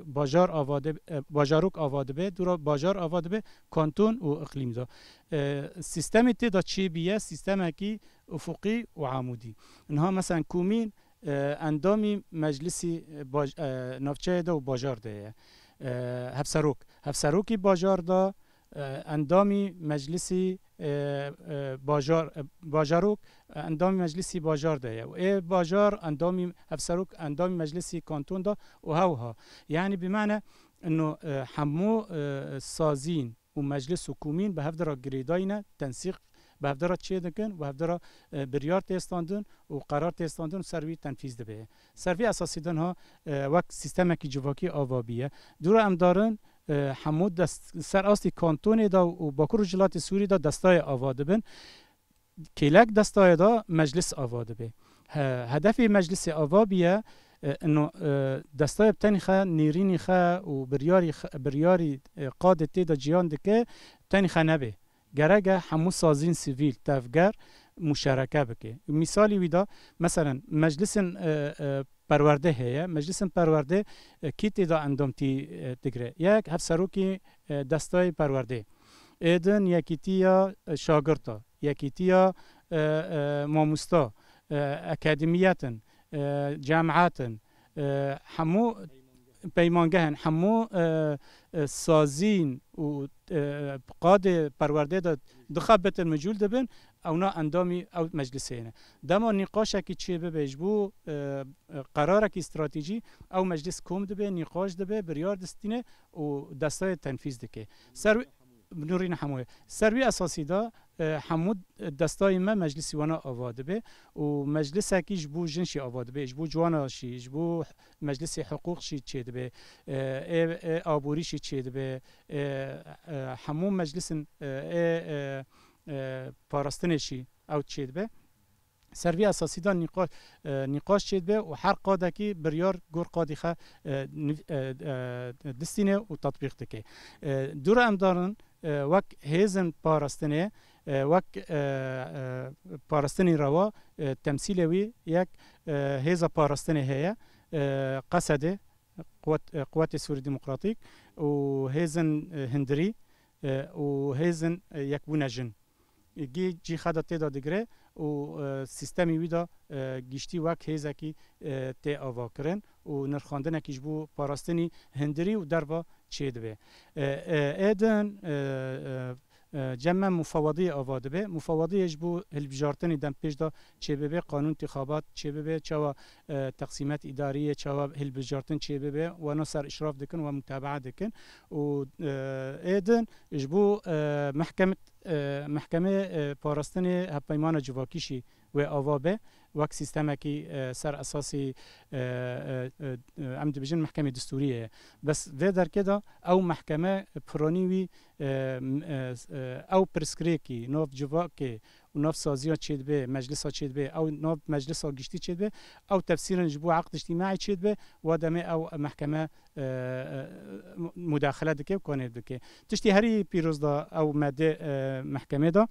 bajar ava dibe, e, bajarok ava dibe, dûra bajar ava dibe, kanton û iqlîm de. E, sîstemê tê de çêbîye, sîstemekî ufuqî û amûdî. Niha, meselen, komîn, e, endamî meclisî, e, baj-, e, navçeyê de û bajar de ye. E, hevserok. Hevserokî bajar de, e, endamî meclisî, e, e, bajar, e, bajarok, e, endamî meclisî bajar de ye. Û ê bajar endamî, hevserok endamî meclisî kanton de û hewha. Yani bi mane ino, e, hemû, e, sazîn û meclis û komîn bi hevdira girêdayî ne, tensîq bi hevdira çê dikin, bi hevdira, e, biryar tê standin û qerar tê standin û ser wî tenfîz dibe. Ser vî esasî din ha, e, wek sîstemekî civakî ava bîye. Dûra em darin, e, hemû dest, ser astî kantonê de û Bakur û Rojhilatê Sûrî de destayê ava dibin. Kêlek destayê de meclis ava dibe. He-, hedefê meclisê ava bîye, e, ino, e, destayê bi tenî xwe nêrînî xwe û biryarî xwe, biryarî, e, qadê tê de ciyan dike, tenî xwe nebe. Gereke hemû sazîn sivîl, tevger muşereke bike. Mîsalî wî de, meselen, meclisên, e, e, perwerde heye. Meclisên perwerde, e, kî tê de endamtî, e, digire? Yek hevserokê, e, destayê perwerdê. Ê din yekîtiya, e, şagirta, yekîtiya, e, e, mamosta, e, akademiyet in, e, cemaet in, E, hemû peymangehên, hemû, e, e, sazîn û, e, qadê perwerdê de dixebitin, micûl dibin, ewna endamî ew meclisê ne. Dema nîqaşekî çêbibe ji bo, e, e, qerarekî stratejî, ew meclis kom dibe, nîqaş dibe, biryar distîne û destayê tenfîz dike. Ser wî, bi nûrîne hemûyê. Ser wî esasî de, e, hemû destayê me meclisî wana ava dibe û meclisekî ji bo jin şî ava dibe, ji bo ciwana şî, ji bo meclisê hiqûq şî çêdibe, e, ê, ê aborî şî çêdibe, e, e, hemû meclisin, e, ê, e, e, parastinê şî ew çêdibe. Ser vî esasî de nîqa-, e, nîqaş çêdibe û her qadekî biryar gor qadî xe, e, niv-, e, e, distîne û tetbîq dike. E, dûra em darin, e, wek hêzên parastinê, e, wek, e, e, parastinî rewa, e, temsîlê wî yek, e, hêza parastinê heye, e, Qesedê, Quwet-, e, Quwetê Sûrî Demokratîk û hêzên, e, Hindirî, e, û hêzên, e, Yekbûna Jin. Gî cî xwe de tê de digire û, e, sîstemî wî de, e, giştî wek hêzekî, e, tê avakirin û nirxandinekî ji bo parastinî hindirî û derva çêdibe. E, e, ê din, e, e, e, cem me mufewadiyê ava dibe. Mufewadiyê ji bo hilbijartinê dempêj de çêbibe, qanûn întîxabat çêbibe, çawa, e, teqsîmet îdariyê, çawa hilbijartin çêbibe, wana ser îşraf dikin, wan mutabaa dikin û, e, ê din ji bo, e, mehkem-, e, mehkemê, e, parastinê hevpeymana civakî jî wê ava be, wek sîstemekî, e, ser esasî, e, e, e, em dibêjin mehkemê distûrî ye. Bes vê derkê de ew mehkeme piranî wî, e, m-, e, s-, e, ew pirsgirêkî nav civakê û nav saziya çêdibe, meclisa çêdibe, ew nav meclisa giştî çêdibe, ew tefsîrin ji bo eqd îctîmaî çêdibe, wa demê ew mehkeme, e, e, mu-, mudaxile dike û kanê dike. Tiştî herî pîroz da ew me dê, e, mehkemê da,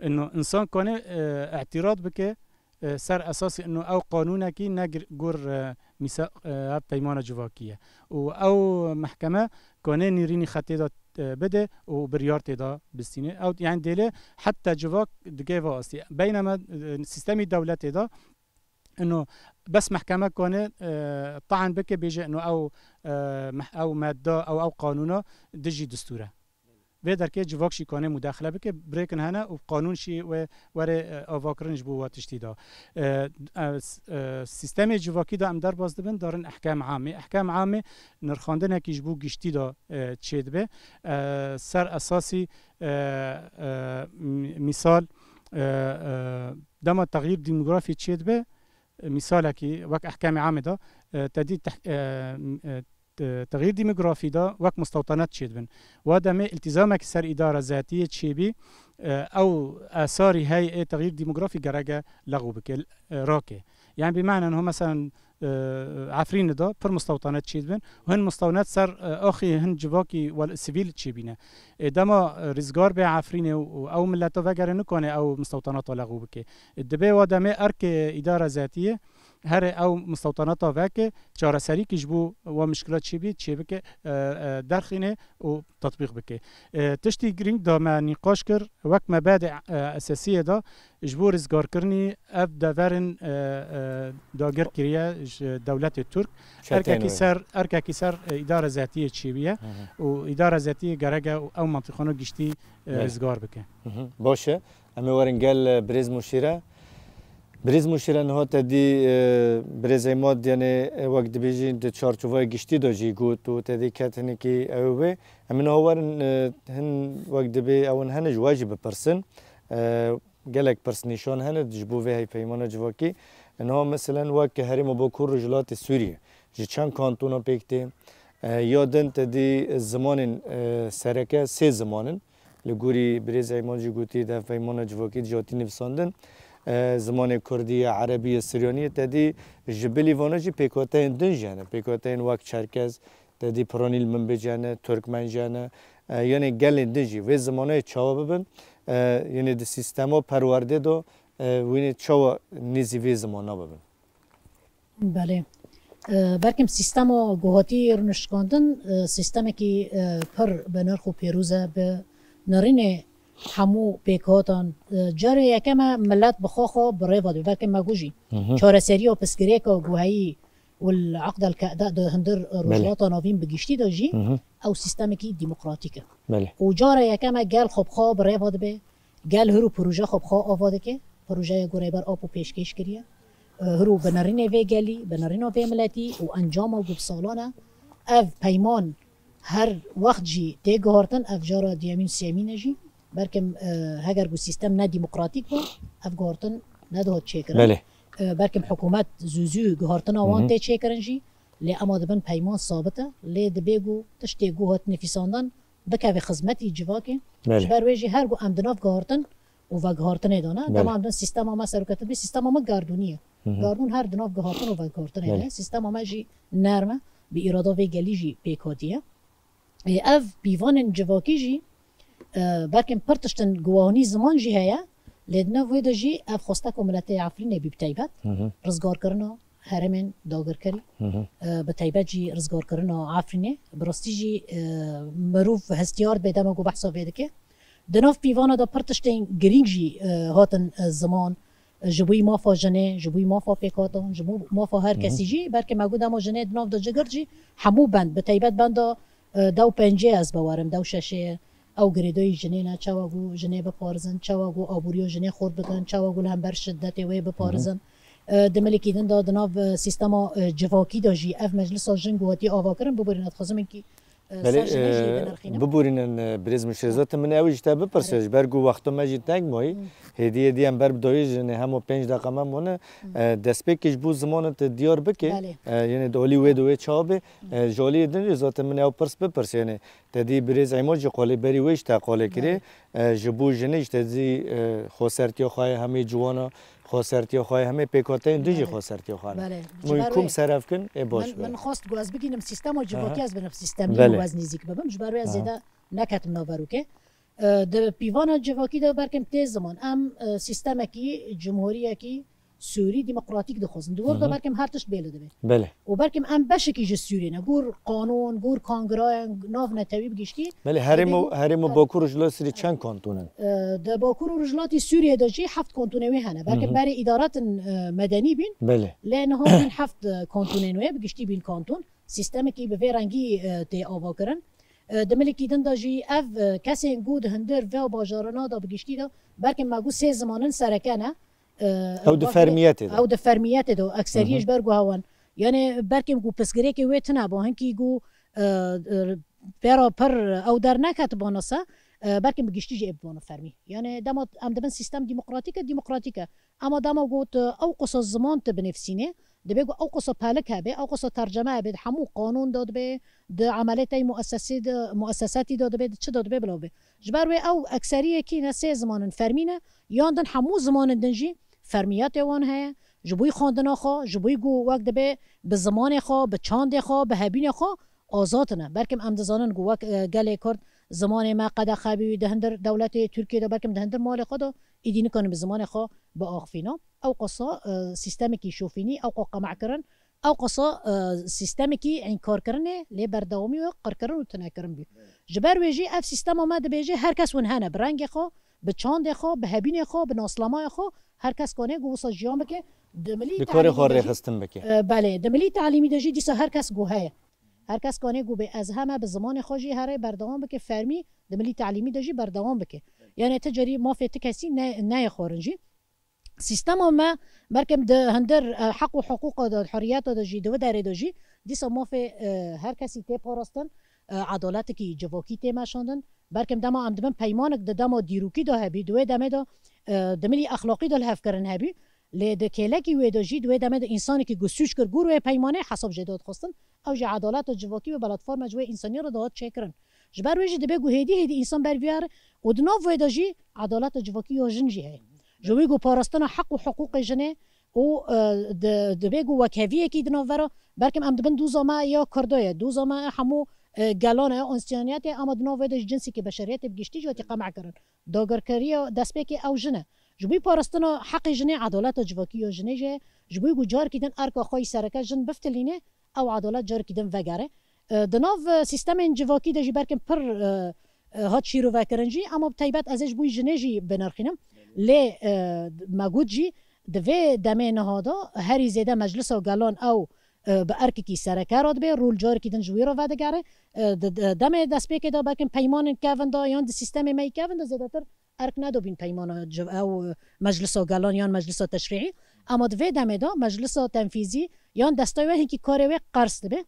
ino însan kanê, e, îtîrad bike, e, ser esasê ino ew qanûnekî ne gir-, gur, e, mîsa-, e, ev peymana civakî ye. Û ew mehkeme kanê nîrînî xetê da, e, bide û biryar tê da bistîne. Ew, yani dêlê heta civak digê va astî. Beynema, e, sîstemî dewletê da, ino bes mehkeme kone, e, taan bike, bêje ino ew, e, meh-, ew medda, ew, ew qanûna dijî distûr e. Vê derkê civak jî kone mudaxile bike, birêkin hene û qanûn jî wê were, e, avakirin ji bo wa tiştî da. E, e, s-, e, sîstemê civakî de em derbas dibin, darin ehkam amê. Ehkam amê nirxandinekî ji bo giştî de, e, çêdibe. E, ser esasî, e, e, m-, mîsal, e, e, dema texyîr demografî çêdibe, e, mîsalekî wek ehkamê amê de, e, te dî teh-, e, m-, e, te-, texyîr demografî de wek mustewtenet çêdibin. Wa demê îltîzamekî ser îdara zatiyê çêbî, e, ew esarî hey ê texyîr demografî gereke lexû bike, e, rake. Yani bi menen ho meselen, e, Efrînê de pir mustewtenet çêdibin. Hin mustewtenet ser, e, axî hin civakî wel sivîl çêbîne. Ê dema, e, rizgar bê Efrînê û, û ew milleta vegere nikane ew mustewtenata lexû bike. Ê dibê wa demê erkê îdara zatiyê here ew mustewtenata veke, çareserîkî ji bo wa mişkila çêbî, çêbike, e, e, derxîne û tetbîq bike. E, tiştî girîng da me nîqaş kir, wek me bedê, e, esasiyê da, ji bo rizgarkirinî ev deverin, e, e, dagir kiriye ji dewletê Tirk. Çetên Erkekî wê. ser, erkekî ser, e, îdara zatiyê çêbiye Hı hı. û îdara zatiyê gereke ew mantîqana giştî, e, Belê. rizgar bike. Hı hı. Baş e. Em ê werin gel, e, birêz Mûşîre. Birêz Mûşîre niha te dî, e, birêz Eymad, yani, e, wek dibêjî di çarçovaya giştî de jî got û te dî ket hinekî ew bê. Em ê niha werin, e, hin wek dibê ew hene ji we jî bipirsin. E, Gelek pirsnîşan hene ji bo vê hevpeymana civakî. Niha meselen wek Herêma Bakur Rojhilatê Sûriyê ji çend kantona pêk tê. E, ya din te dî zimanên, e, sereke sê ziman in. Li gorî birêz Eyman jî gotî di hevpeymana civakî de jî hatî nivîsandin. E, zimanê kurdî ye, erebî ye, siryanî ye. Te dî ji bilî vana jî pêkhateyên din jî hene. Pêkhateyên wek çerkez, te dî piranî li min bêje ne, tirkmen jî hene. E, yanê gelên din jî vê zimanayê çawa bibin, e, yanê di sîstema perwerdê de, e, wînê çawa nêzî vê zimana bibin? Belê. E, belkim sîstema ku hatî rûniştandin, e, sîstemekî, e, pir bi nirx û pêroz e, bi nirînê hemû pêkhatan. E, carê yekem e millet bi xwe xwe bi rê ve dibe. Belkim me got jî Hı hı. çareseriya pirsgirêka ku heyî û li Aqd el Qa'da di hundir Belê. Rojhilata Navîn bi giştî de jî Hı hı. ew sîstemekî demokratîk e. Belê. Û cara yekem e gel xwe bi xwe bi rêva dibe, gel hir û proje xwe bi xwe ava dike, projeyê ku Rêber Apo pêşkêş kiriye. E, hir û binirînê vê gelî, binirîna vê miletî û encama ku bi salan e, ev peyman her wext jî tê guhartin, ev cara duyemîn, sêyemîn e jî. Belkim, e, heger ku sîstem ne demokratîk ba, ev guhartin nedihat çêkirin. Belê. E, belkim hikûmet zû zû guhartina wan Hı hı. tê çêkirin jî, lê ema dibin peyman sabit e, lê dibê ku tiştê ku hat nivîsandan bikeve xizmetî civakê. Belê. Ji ber wê jî her ku em di nav guhartin û veguhartinê de ne, Belê. dema em din sîstema me serokatî bê, sîstema me gardûnî ye. Hı hı. Gardûn her di nav guhartin û veguhartinê Belê. de. Sîstema me jî nerm e, bi îrada vê gelî jî pêk hatiye. Ê, ev pîvanên civakî jî, e, belkêm pir tiştin guhanî ziman jî heye, lê di nav wê de jî ev xwesteka miletê Efrînê bî bi taybet. Hı hı. Rizgarkirina herêmên dagirkerî, Hı hı. e, bi taybet jî rizgarkirina Efrînê. Bi rastî jî, e, mirov hestiyar dibe dema ku behsa vê dike. Di nav pîvana de pir tiştên girîng jî, e, hatin, e, ziman, ji bo mafa jinê, ji bo mafa pêkhatan, ji bo mafa her Hı hı. kesî jî, belkî me got dema jinê di nav de cigirt jî, hemû bend, bi taybet benda, e, dew pêncê ez bawerim, dew şeşê ye. Ew girêdayî jinê ne, çawa ku jinê biparizin, çawa ku aboriya jinê xurt bikin, çawa ku li hember şidetê wê biparizin. Hı hı. E, di milekî din de di nav, e, sîstema, e, civakî de jî ev meclisa jin ku hatiye avakirin, biborîne dixwazim hinkî e, Belê, ser jinê jî e, binirxînim. Biborînin, e, birêz Mişrêza, tu min ew ji te bipirse, Erê. Ji ber ku wexta me jî teng mayî, Hmm. hêdî hêdî em ber bi dawî jinê hemo pênc deqa me mane, Hmm. e, destpêkê ji bo zimanê te diyar bike, Belê. e, yanê di alî wê de wê çawa be, Hmm. e, ji aliyê din jî zaten min ew pirs bipirse, yanê te dî birêz Îmad jî qalê berî wê ji te qalê kirê, Belê. e, ji bo jinê ji te dî, e, xwesertiya xwe ye hemê ciwana, Xwesertiya xwe ye, hemê pêkhateyên din jî Belê. xwesertiya xwe ne. Belê. Ji Mû ber kum wê seref kin, ê baş min, be. Min xwest ku ez bigînim sîstema civakî, Aha. ez bi nav sîstemî Belê. û ez nêzîk bibim. Ji ber wê ez Aha. zêde neketim nav verokê. E, di pîvana civakî de belkim tê ziman. Em, e, sîstemekî, cumhuriyekî Sûrî demokratîk dixwazin. Di wir de Hı hı. belkim her tişt bê li divê. Belê. Û belkim em beşekî ji Sûriyê ne. Gor qanûn, gor kongreyan, nav netewî bi giştî. Belê, herêm û, Dibê ku herêm û Bakur û Rojhilat Sûriyê çend kanton in? E, di Bakur û Rojhilatê Sûriyê de jî heft kantonê wê hene. Belkî Hı hı. berê îdaretin, e, medenî bîn. Belê. Lê niha bîn heft, e, kantonên wê, bi giştî bîn kanton. Sîstemekî bi vê rengî, e, tê avakirin. E, di milkî din de jî ev, e, kesên ku di hundir vê bajarana de bi giştî de, belkî me got sê zimanin sereke ne. E, Ew di wek fermiyetê de. Ew di fermiyetê de, ekseriyê Hı hı. ji ber ku hewan. Yani belkî ku pirsgirêkê wê tune ba, hinkî ku, e, e, pêra pir ew derneketibana se, e, belkî bi giştî jî ê bibana fermî. Yani dema em dibin sîstem demokratîk e, demokratîk e. Ema dema got, e, ew qisa ziman tu binivîsînê, dibê ku ew qisa pelik hebe, ew qisa terceme hebe, di hemû qanûn de dibe, di emelê tey muessesî de, muessesetî de dibe, di çi de dibe bila be. Ji ber wê ew ekseriyekî ne sê zimanin fermî ne, yan din hemû zimanin din jî fermiyetê wan heye, ji bo xwendina xwe, ji bo ku wek dibe bi zimanê xwe, bi çandê xwe, bi hebînê xwe azad ne. Belkim em dizanin ku wek, e, gelê Kurd zimanê me qedexe bû, di hundir dewletê Tirkiyê de, belkim di hundir malê xwe de êdî nikarin bi zimanê xwe biaxivînin. Ew qasa, e, sîstemekî şofînî, ew qas qemehkirin, ew qasa, e, sîstemekî înkarkirinê lê berdewamî wê qirkirin û tunekirin bû. Ji ber wê jî ev sîstema me dibêje her kes win hene, bi rengê xwe, bi çandê xwe, bi hebînê xwe, bi nasnameya xwe, her kes kane ku wisa jiyan bike, di milî Bi karê xwe tehlîmî de jî rêxistin bike. E, belê, di milî tehlîmî de jî dîsa her kes ku heye. Her kes kane ku bê ez heme bi zimanê xwe jî here berdewam bike, fermî di milî tehlîmî de jî berdewam bike. Yani ti carî mafê ti kesî ne, neyê xwarin jî. Sîstema me, belkim di hundir, e, heq û hiqûqa de, huriyeta de jî, di wê derê de jî, dîsa mafê, e, her kesî tê parastin, e, edaletekî civakî tê meşandin. Belkim dema em dibin peymanek di dema dîrokî de hebî, di wê demê de, e, di milî exlaqî de lihevkirin hebî. Lê di kêlekî wê de jî, di wê demê de însanekî ku sûc kir gor wê peymanê hesab jê de dixwestin. Ew jî edaleta civakî wê platforma ji wê însanî re dihat çêkirin. Ji ber wê jî dibe ku hêdî hêdî însan ber viyare û di nav wê de jî edaleta civakî ya jin jî heye. Ji wê ku parastina heq û hiqûqê jinê û, e, di, dibe ku wekheviyekî di nav vera, belkim em dibin doza me ya Kurda ye, doza me hemû, e, gelan e, însaniyetê, ama di nav wê de jî cinsekî beşeriyetê bi giştî jî hatî qemehkirin. Dagirkeriya destpêkê ew jin e. Ji bo parastina heqê jinê, edaleta civakî ya jinê jî, ji bo ku carekî din erka xwe yî sereke jin biftilîne, ew edalet carekî din vegere. E, di nav, e, sîstemên civakî de jî belkim pir, e, e, hat şîrovekirin jî, ama bi taybet ez ê ji bo jinê jî binirxînim. Lê, e, me got jî, di vê demê niha de herî zêde Meclisa Gelan ew e, bi erkekî sereke re dibe, rol carekî din ji wî re vedigere. E, di, di demê destpêkê de belkim peymanên kevin de yan di sîstemê me yî kevin de zêdetir erk nedabîn peymana civ-, ew, e, meclisa gelan yan meclisa teşrîî. Ema di vê demê de meclisa tenfîzî yan destayê wê hinkî karê wê qers dibe.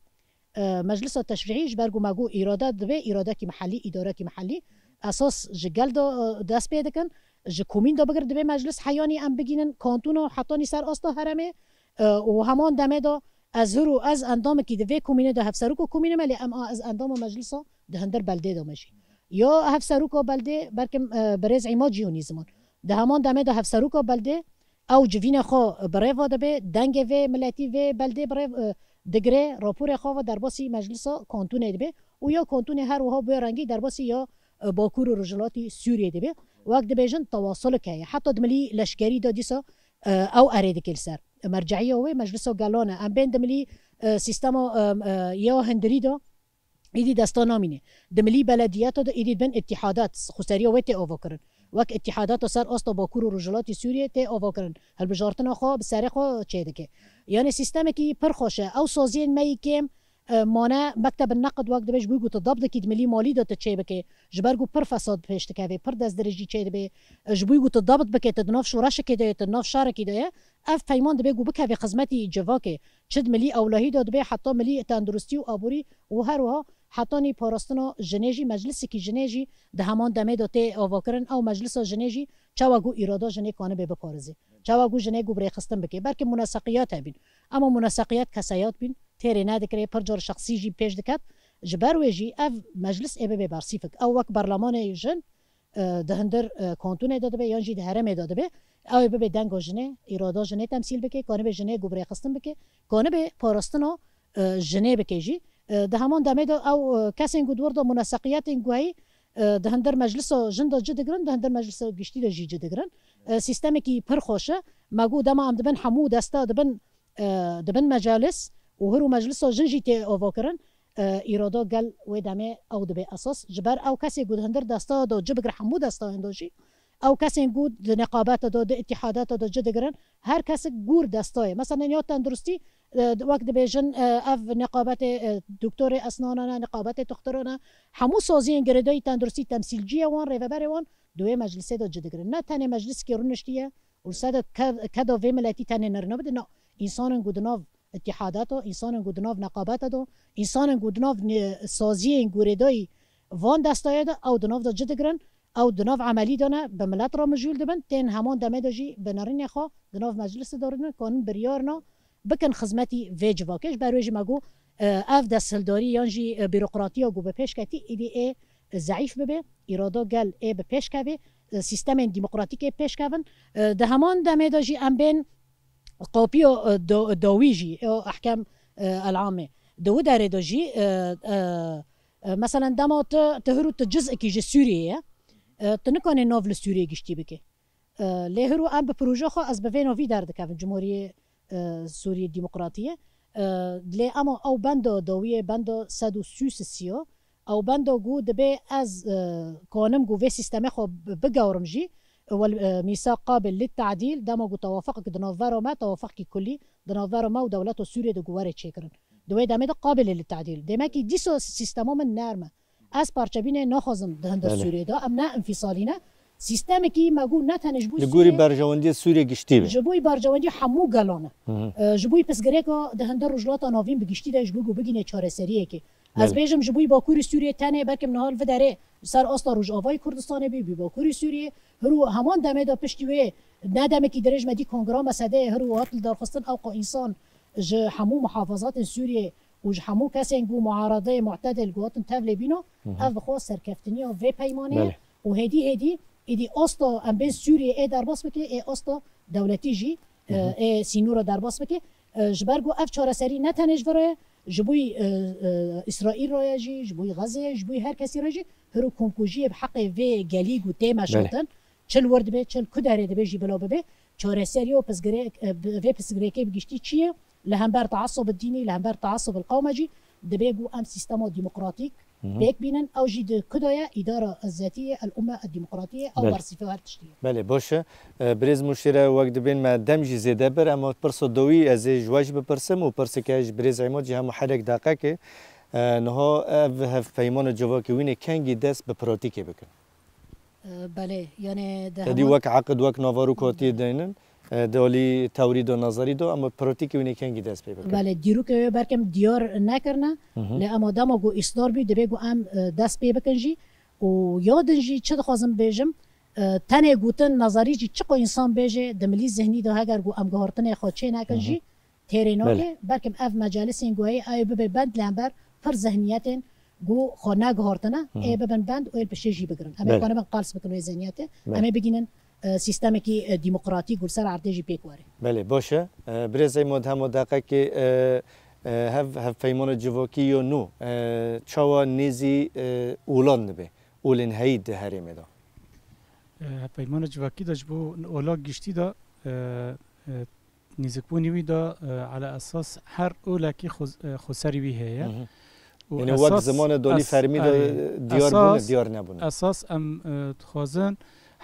E, meclisa teşrîî ji ber ku me got îrade dibe, îradekî mihellî, îdarekî mihellî, esas ji gel de, e, dest pê dikin. Ji komîn de bigir dibe meclis heyanî em bigînin kantûna hetanî ser asta herêmê. E, û heman demê de ez hir û ez endamekî di vê komînê de hevseroka komînê me, lê em a ez endama meclisa di hindir beldê de me jî. Ya hevseroka beldê, belkim, e, birêz Îmad jî hûn ziman. Di heman demê de hevseroka beldê, ew civîna xwe bi rê ve dibe, dengê vê miletî, vê beldê bi rê, e, digire, raporê xwe ve derbasî meclisa kantûnê dibe û ya kantûnê her wiha bi wê rengî derbasî ya, e, Bakur û Rojhilatî Sûriyê dibe. Wek dibêjin tewasulik heye. Heta di milî leşkerî de dîsa, e, ew erê dike li ser. Merceîya wê meclisa gelan e. Em bên di milî, e, sîstema, e, e, ya hundirî de, Êdî desta namîne. Di milî belediyeta de êdî dibin îtîhadat, xweseriya wê tê avakirin. Wek îtîhadata ser asta Bakur û Rojhilatî Sûriyê tê avakirin. Hilbijartina xwe bi serê xwe çêdike. Yanî sîstemekî pir xweş e. Ew saziyên me yî kêm, e, mane mektebin neqid wek dibe ji bo ku tu dabdekî di milî malî de tu çêbike. Ji ber ku pir fesad pêş dikeve, pir destdirêjî çêdibe. E, ji bo ku tu dabt bike, tu di nav şoreşekê de ye, tu di nav şarekî de ye. Ev peyman dibe ku bikeve xizmetî civakê. Çi di milî ewlehî de dibe heta milî tenduristî û aborî û her wiha hetanî parastina jinê jî, meclisekî jinê jî di heman demê de tê avakirin. Ew meclisa jinê jî çawa ku îrada jinê kanibe biparêze. Çawa ku jinê ku bi rêxistin bike. Belkî muneseqiyat hebîn. Ema muneseqiyat keseyat bîn, têrê nedikirê, pir car şexsî jî pêş diket. Ji ber wê jî ev meclis ê bibe bersîfik. Ew wek berlemanê jin, e, di hundir, e, kantûnê de dibe yan jî di herêmê de dibe, ew ê bibe denga jinê, îrada jinê temsîl bike, kanibe jinê ku bi rêxistin bike, kanibe parastina, e, jinê bike jî. E, di heman demê de ew, e, kesên ku di wir de muneseqiyetên ku heyî, e, di hundir meclisa jin de ci digirin, di hundir meclisa giştî de jî ci digirin. E, sîstemekî pir xweş e. Me got dema em dibin hemû desta dibin, e, dibin mecalis û hir û meclisa jin jî tê avakirin, e, îrada gel wê demê ew dibe esas. Ji ber ew kesê ku di hundir desta de ci bigir hemû destayan de jî, ew kesên ku di neqabeta de, di îtîhadata de ci digirin, her kesik gûr destayê. Meselen ya tenduristî, e, wek dibêjin, e, ev neqabetê, e, doktorê esnana ne, neqabetê toxtoran e, hemû saziyên girêdayî tenduristî temsîlciyê wan, rêveberê wan di wê meclisê de ci digirin. Ne tenê meclisekî rûniştî ye, û li ser de ke-, keda vê miletî tenê nirine bide, na, însanên ku di nav îtîhadata, însanên ku di nav neqabeta de, însanên ku di nav ne-, saziyên girêdayî van destayê de, ew di nav de ci digirin, ew di nav emelî de ne, bi milet re mijûl dibin, tên heman demê de jî bi nerînê xwe di nav meclisê de rûnin, kanin biryarna bikin xizmetî vê civakê. Ji ber wê jî me got, e, ev desthildarî yan jî, e, bîrokratiya ku bi pêş ketî, êdî ê zeîf bibe, îrada gel ê bi pêş keve, e, sîstemên demokratîk ê pêş kevin. E, di heman demê de jî em bên qapiya, e, do-, dawî jî, o ehkem, e, el-amê. Di wi derê de jî, e, e, e, meselen dema tu, tu hir û tu cizekî ji Sûriyê ye, e, tu nikanê nav li Sûriyê giştî bike. E, lê hir û em bi proje xwe, ez bi vê navî derdikevim, Cumhuriyê, e, Sûriyê Demokratiyê. E, lê ema ew benda dawiyê, benda sed û sî û sisiyo, ew benda ku dibe ez, e, kanim ku vê sîstemê xwe bi-, bigewrim jî, wel, e, mîsak qabil li tadîl, dema ku tewafeqek di navbera me, tewafeqekî kulî di navbera me û dewleta Sûriyê de ku were çêkirin. Di wê demê de qabilê li tadîl. Demekî dîsa sîstema min nerm e. Ez parçebînê naxwazim di hundir Belê. Sûriyê de. Em ne înfîsalî ne. Sîstemekî me got ne tenê ji bo Li gorî Sûriyê, berjewendiyê Sûriyê giştî be. Ji bo berjewendiyê hemû gelan e. Hı hı. E, ji bo pirsgirêka di hundir Rojhilata Navîn bi giştî de ji bo ku bigîne çareseriyekê. Ez Belê. bêjim ji bo Bakurî Sûriyê tenê belkim niha li vê derê ser asta Rojavayê Kurdistanê bî, bî Bakurî Sûriyê. Hiro heman demê de piştî wê ne demekî dirêj me dî kongra mesedeyê hiro hat li darxistin ew qo însan ji hemû muhafazatên Sûriyê û ji hemû kesên ku muaradeyê mu'tedil ku hatin tevlê bîno, Hı hı. ev bi xwe serkeftiniya vê peymanê ye Belê. û hêdî hêdî êdî asta em bên Sûriyê ê derbas bike, ê asta dewletî jî, Hı hı. e, ê sînora derbas bike. E, ji ber ku ev çareserî ne tenê ji vir re ye, ji bo, e, e, Îsraîl re ye jî, ji bo Xezê ye, ji bo her kesî re jî, hiro komkujiyê bi heqê vê gelî ku tê meşatin, Belê. çi li wir dibe, çi li ku derê dibe jî bila bibe, çareseriya pirsgirêk, e, bi, vê pirsgirêkê bi giştî çi ye? Li hember teasub dînî, li hember teasub qewme jî, Dibê ku em sîstema demokratîk Hı hı. pêk bînin, ew jî di ku de ye, îdara ezzetiyê, el-umme, demokratiyê, ew Belê. bersîfê her tiştî ye. Belê, baş e. E, Birêz Muşîre, wek dibên me dem jî zêde bir, ema pirsa dawî ez ê ji we jî bipirsim û pirseke ji Birêz Îmad jî hemû herek daqekê. E, niha ev hevpeymana civakê wînê kengî dest bi pratîkê bikin? E, belê, yani de Te dî heman wek eqid, wek navarûk hatiyê Belê. deynin, e, di alî tewrî de, nazarî de, ema pratîkê wînê kengî dest pê bikin? Belê, dîrokê wê belkim diyar nekirine, Hı hı. lê ema dema ku îsdar bî, dibê ku em, e, dest pê bikin jî. Û ya din jî çi dixwazim bêjim, e, tenê gotin nazarî jî çiqo însan bêje, di milî zihnî de heger ku em guhartinê xwe çê nekin Hı hı. jî, têrê Belê. nake, belkim ev mecalisên ku heye, ew ê bibe bend li hember pir zihniyetên ku xwe neguhartine, Hı hı. ê bibin bend û ê li piştê jî bigirin. Em ê Belê. xwe nebin qels bikin wê zihniyetê. Belê. Em ê bigînin, e, sîstemekî, e, demokratîk û li ser erdê jî pêk were. Belê, baş e. E, Birêz Îmad, hema deqekê, e, e, hev, hevpeymana civakî yo nû, e, çawa nêzî, e, olan dibe, olên heyî di herêmê de? E, hevpeymana civakî de ji bo ola giştî de, e, e, nêzikbûnî wî de, e, ala esas her olekî xwe-, e, xweserî wî heye. Hı hı. Û Yani wek esas zimanê dolî es-, fermî de erê, diyar bûne, esas, diyar nebûne. esas em, e, dixwazin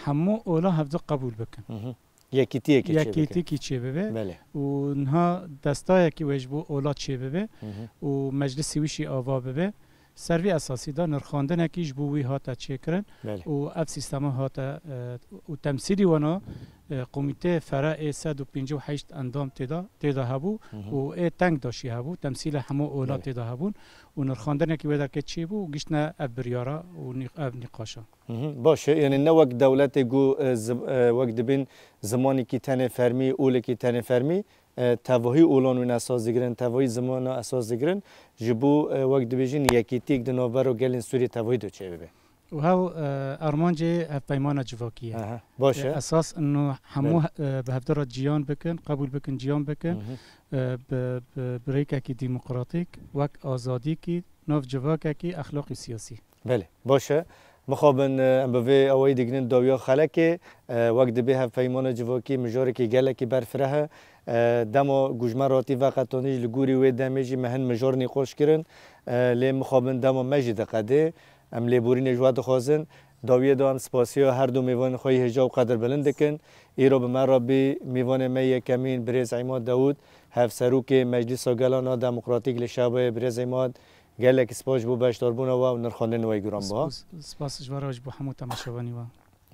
hemû ola hevdu qebûl bikin. Hı hı. Yekîtiyekê çê bikin. Yekîtiyekî çê bibe. Belê. Û niha destayekî wê ji bo ola çê bibe. Hı hı. Û meclisê wî jî ava bibe. Ser vî esasî de nirxandinekî ji bo wî hate çêkirin Belê. û ev sîstema hate, e, û temsîlî wana, e, komîtê fere ê sed û pêncî û heşt endam tê de, tê de hebû Hı hı. û ê teng de jî hebû, temsîlê hemû ola Belê. tê de hebûn û nirxandinekî wê derkê çêbû û giştine ev biryara û nî-, ev nîqaşa. Hı hı. Baş e, yani ne wek dewletê ku, e, zim-, e, wek dibên zimanekî tenê fermî, olekî tenê fermî, e, tevahî olan wîn esas digirin, tevahî zimana esas digirin, ji bo, e, wek dibêjin yekîtiyek di navbera gelên Sûriyê tevahî de çêbibe. Û hew, e, armancê hevpeymana civakî ye. Aha, baş E, e. esas ino hemû, Belê. e, bi hevdira ciyan bikin, qebûl bikin, ciyan bikin, Hı hı. e, bi, bi, bi rêkekî demokratîk, wek azadîkî, nav civakekî, exlaqî siyasî. Belê, baş e. Mixabin, e, em bi vê awayî digihînin dawiya xelekê, e, wek dibê hevpeymana civakî mijarekî gelekî berfireh e. E, dema ku ji me re hatî veqetanî jî li gorî wê demê jî me hin mijar nîqaş kirin. E, lê mixabin dema me jî diqede. Em lêborînê ji we dixwazin. Dawiyê de em spasiya her du mêvanên xwe yê hêja û qedirbilind dikin. Îro bi me re bî mêvanê me yekemîn Birêz Îmad Dawûd, Hevserokê Meclîsa Gelan a Demokratîk li Şehbayê. Birêz Îmad, gelek spas ji bo beşdarbûna we û nirxandinên we yê giranbiha. Spas, spas ji we re, ji bo hemû temaşevanî we.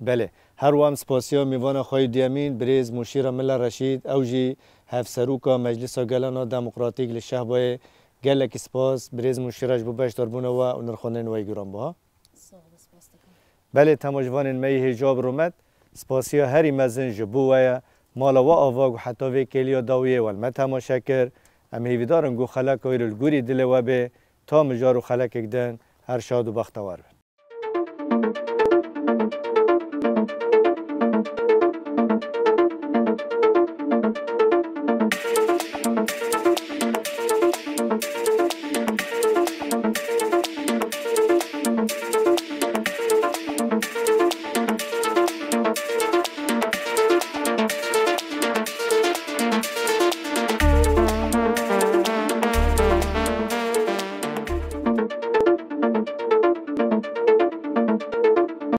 Belê. Her wiha em spasiya mêvana xwe yê duyemîn, birêz Muşîra Milla Reşîd, ew jî Hevseroka Meclîsa Gelan a Demokratîk li Şehbayê. Gelek spas, birêz Muşîra, ji bo beşdarbûna we û nirxandinên we yê giranbiha. Sağ ol, spas dikim. Belê, temaşevanên me yê hêja bi rûmet, spasiya herî mezin ji bo we ye. Mala we ava ku heta vê kêliya dawiyê we li me temaşe kir. Em hêvîdar in ku xeleka îro li gorî dilê we bê. Ta mijar û xelekek din, her şad û bextewar bin.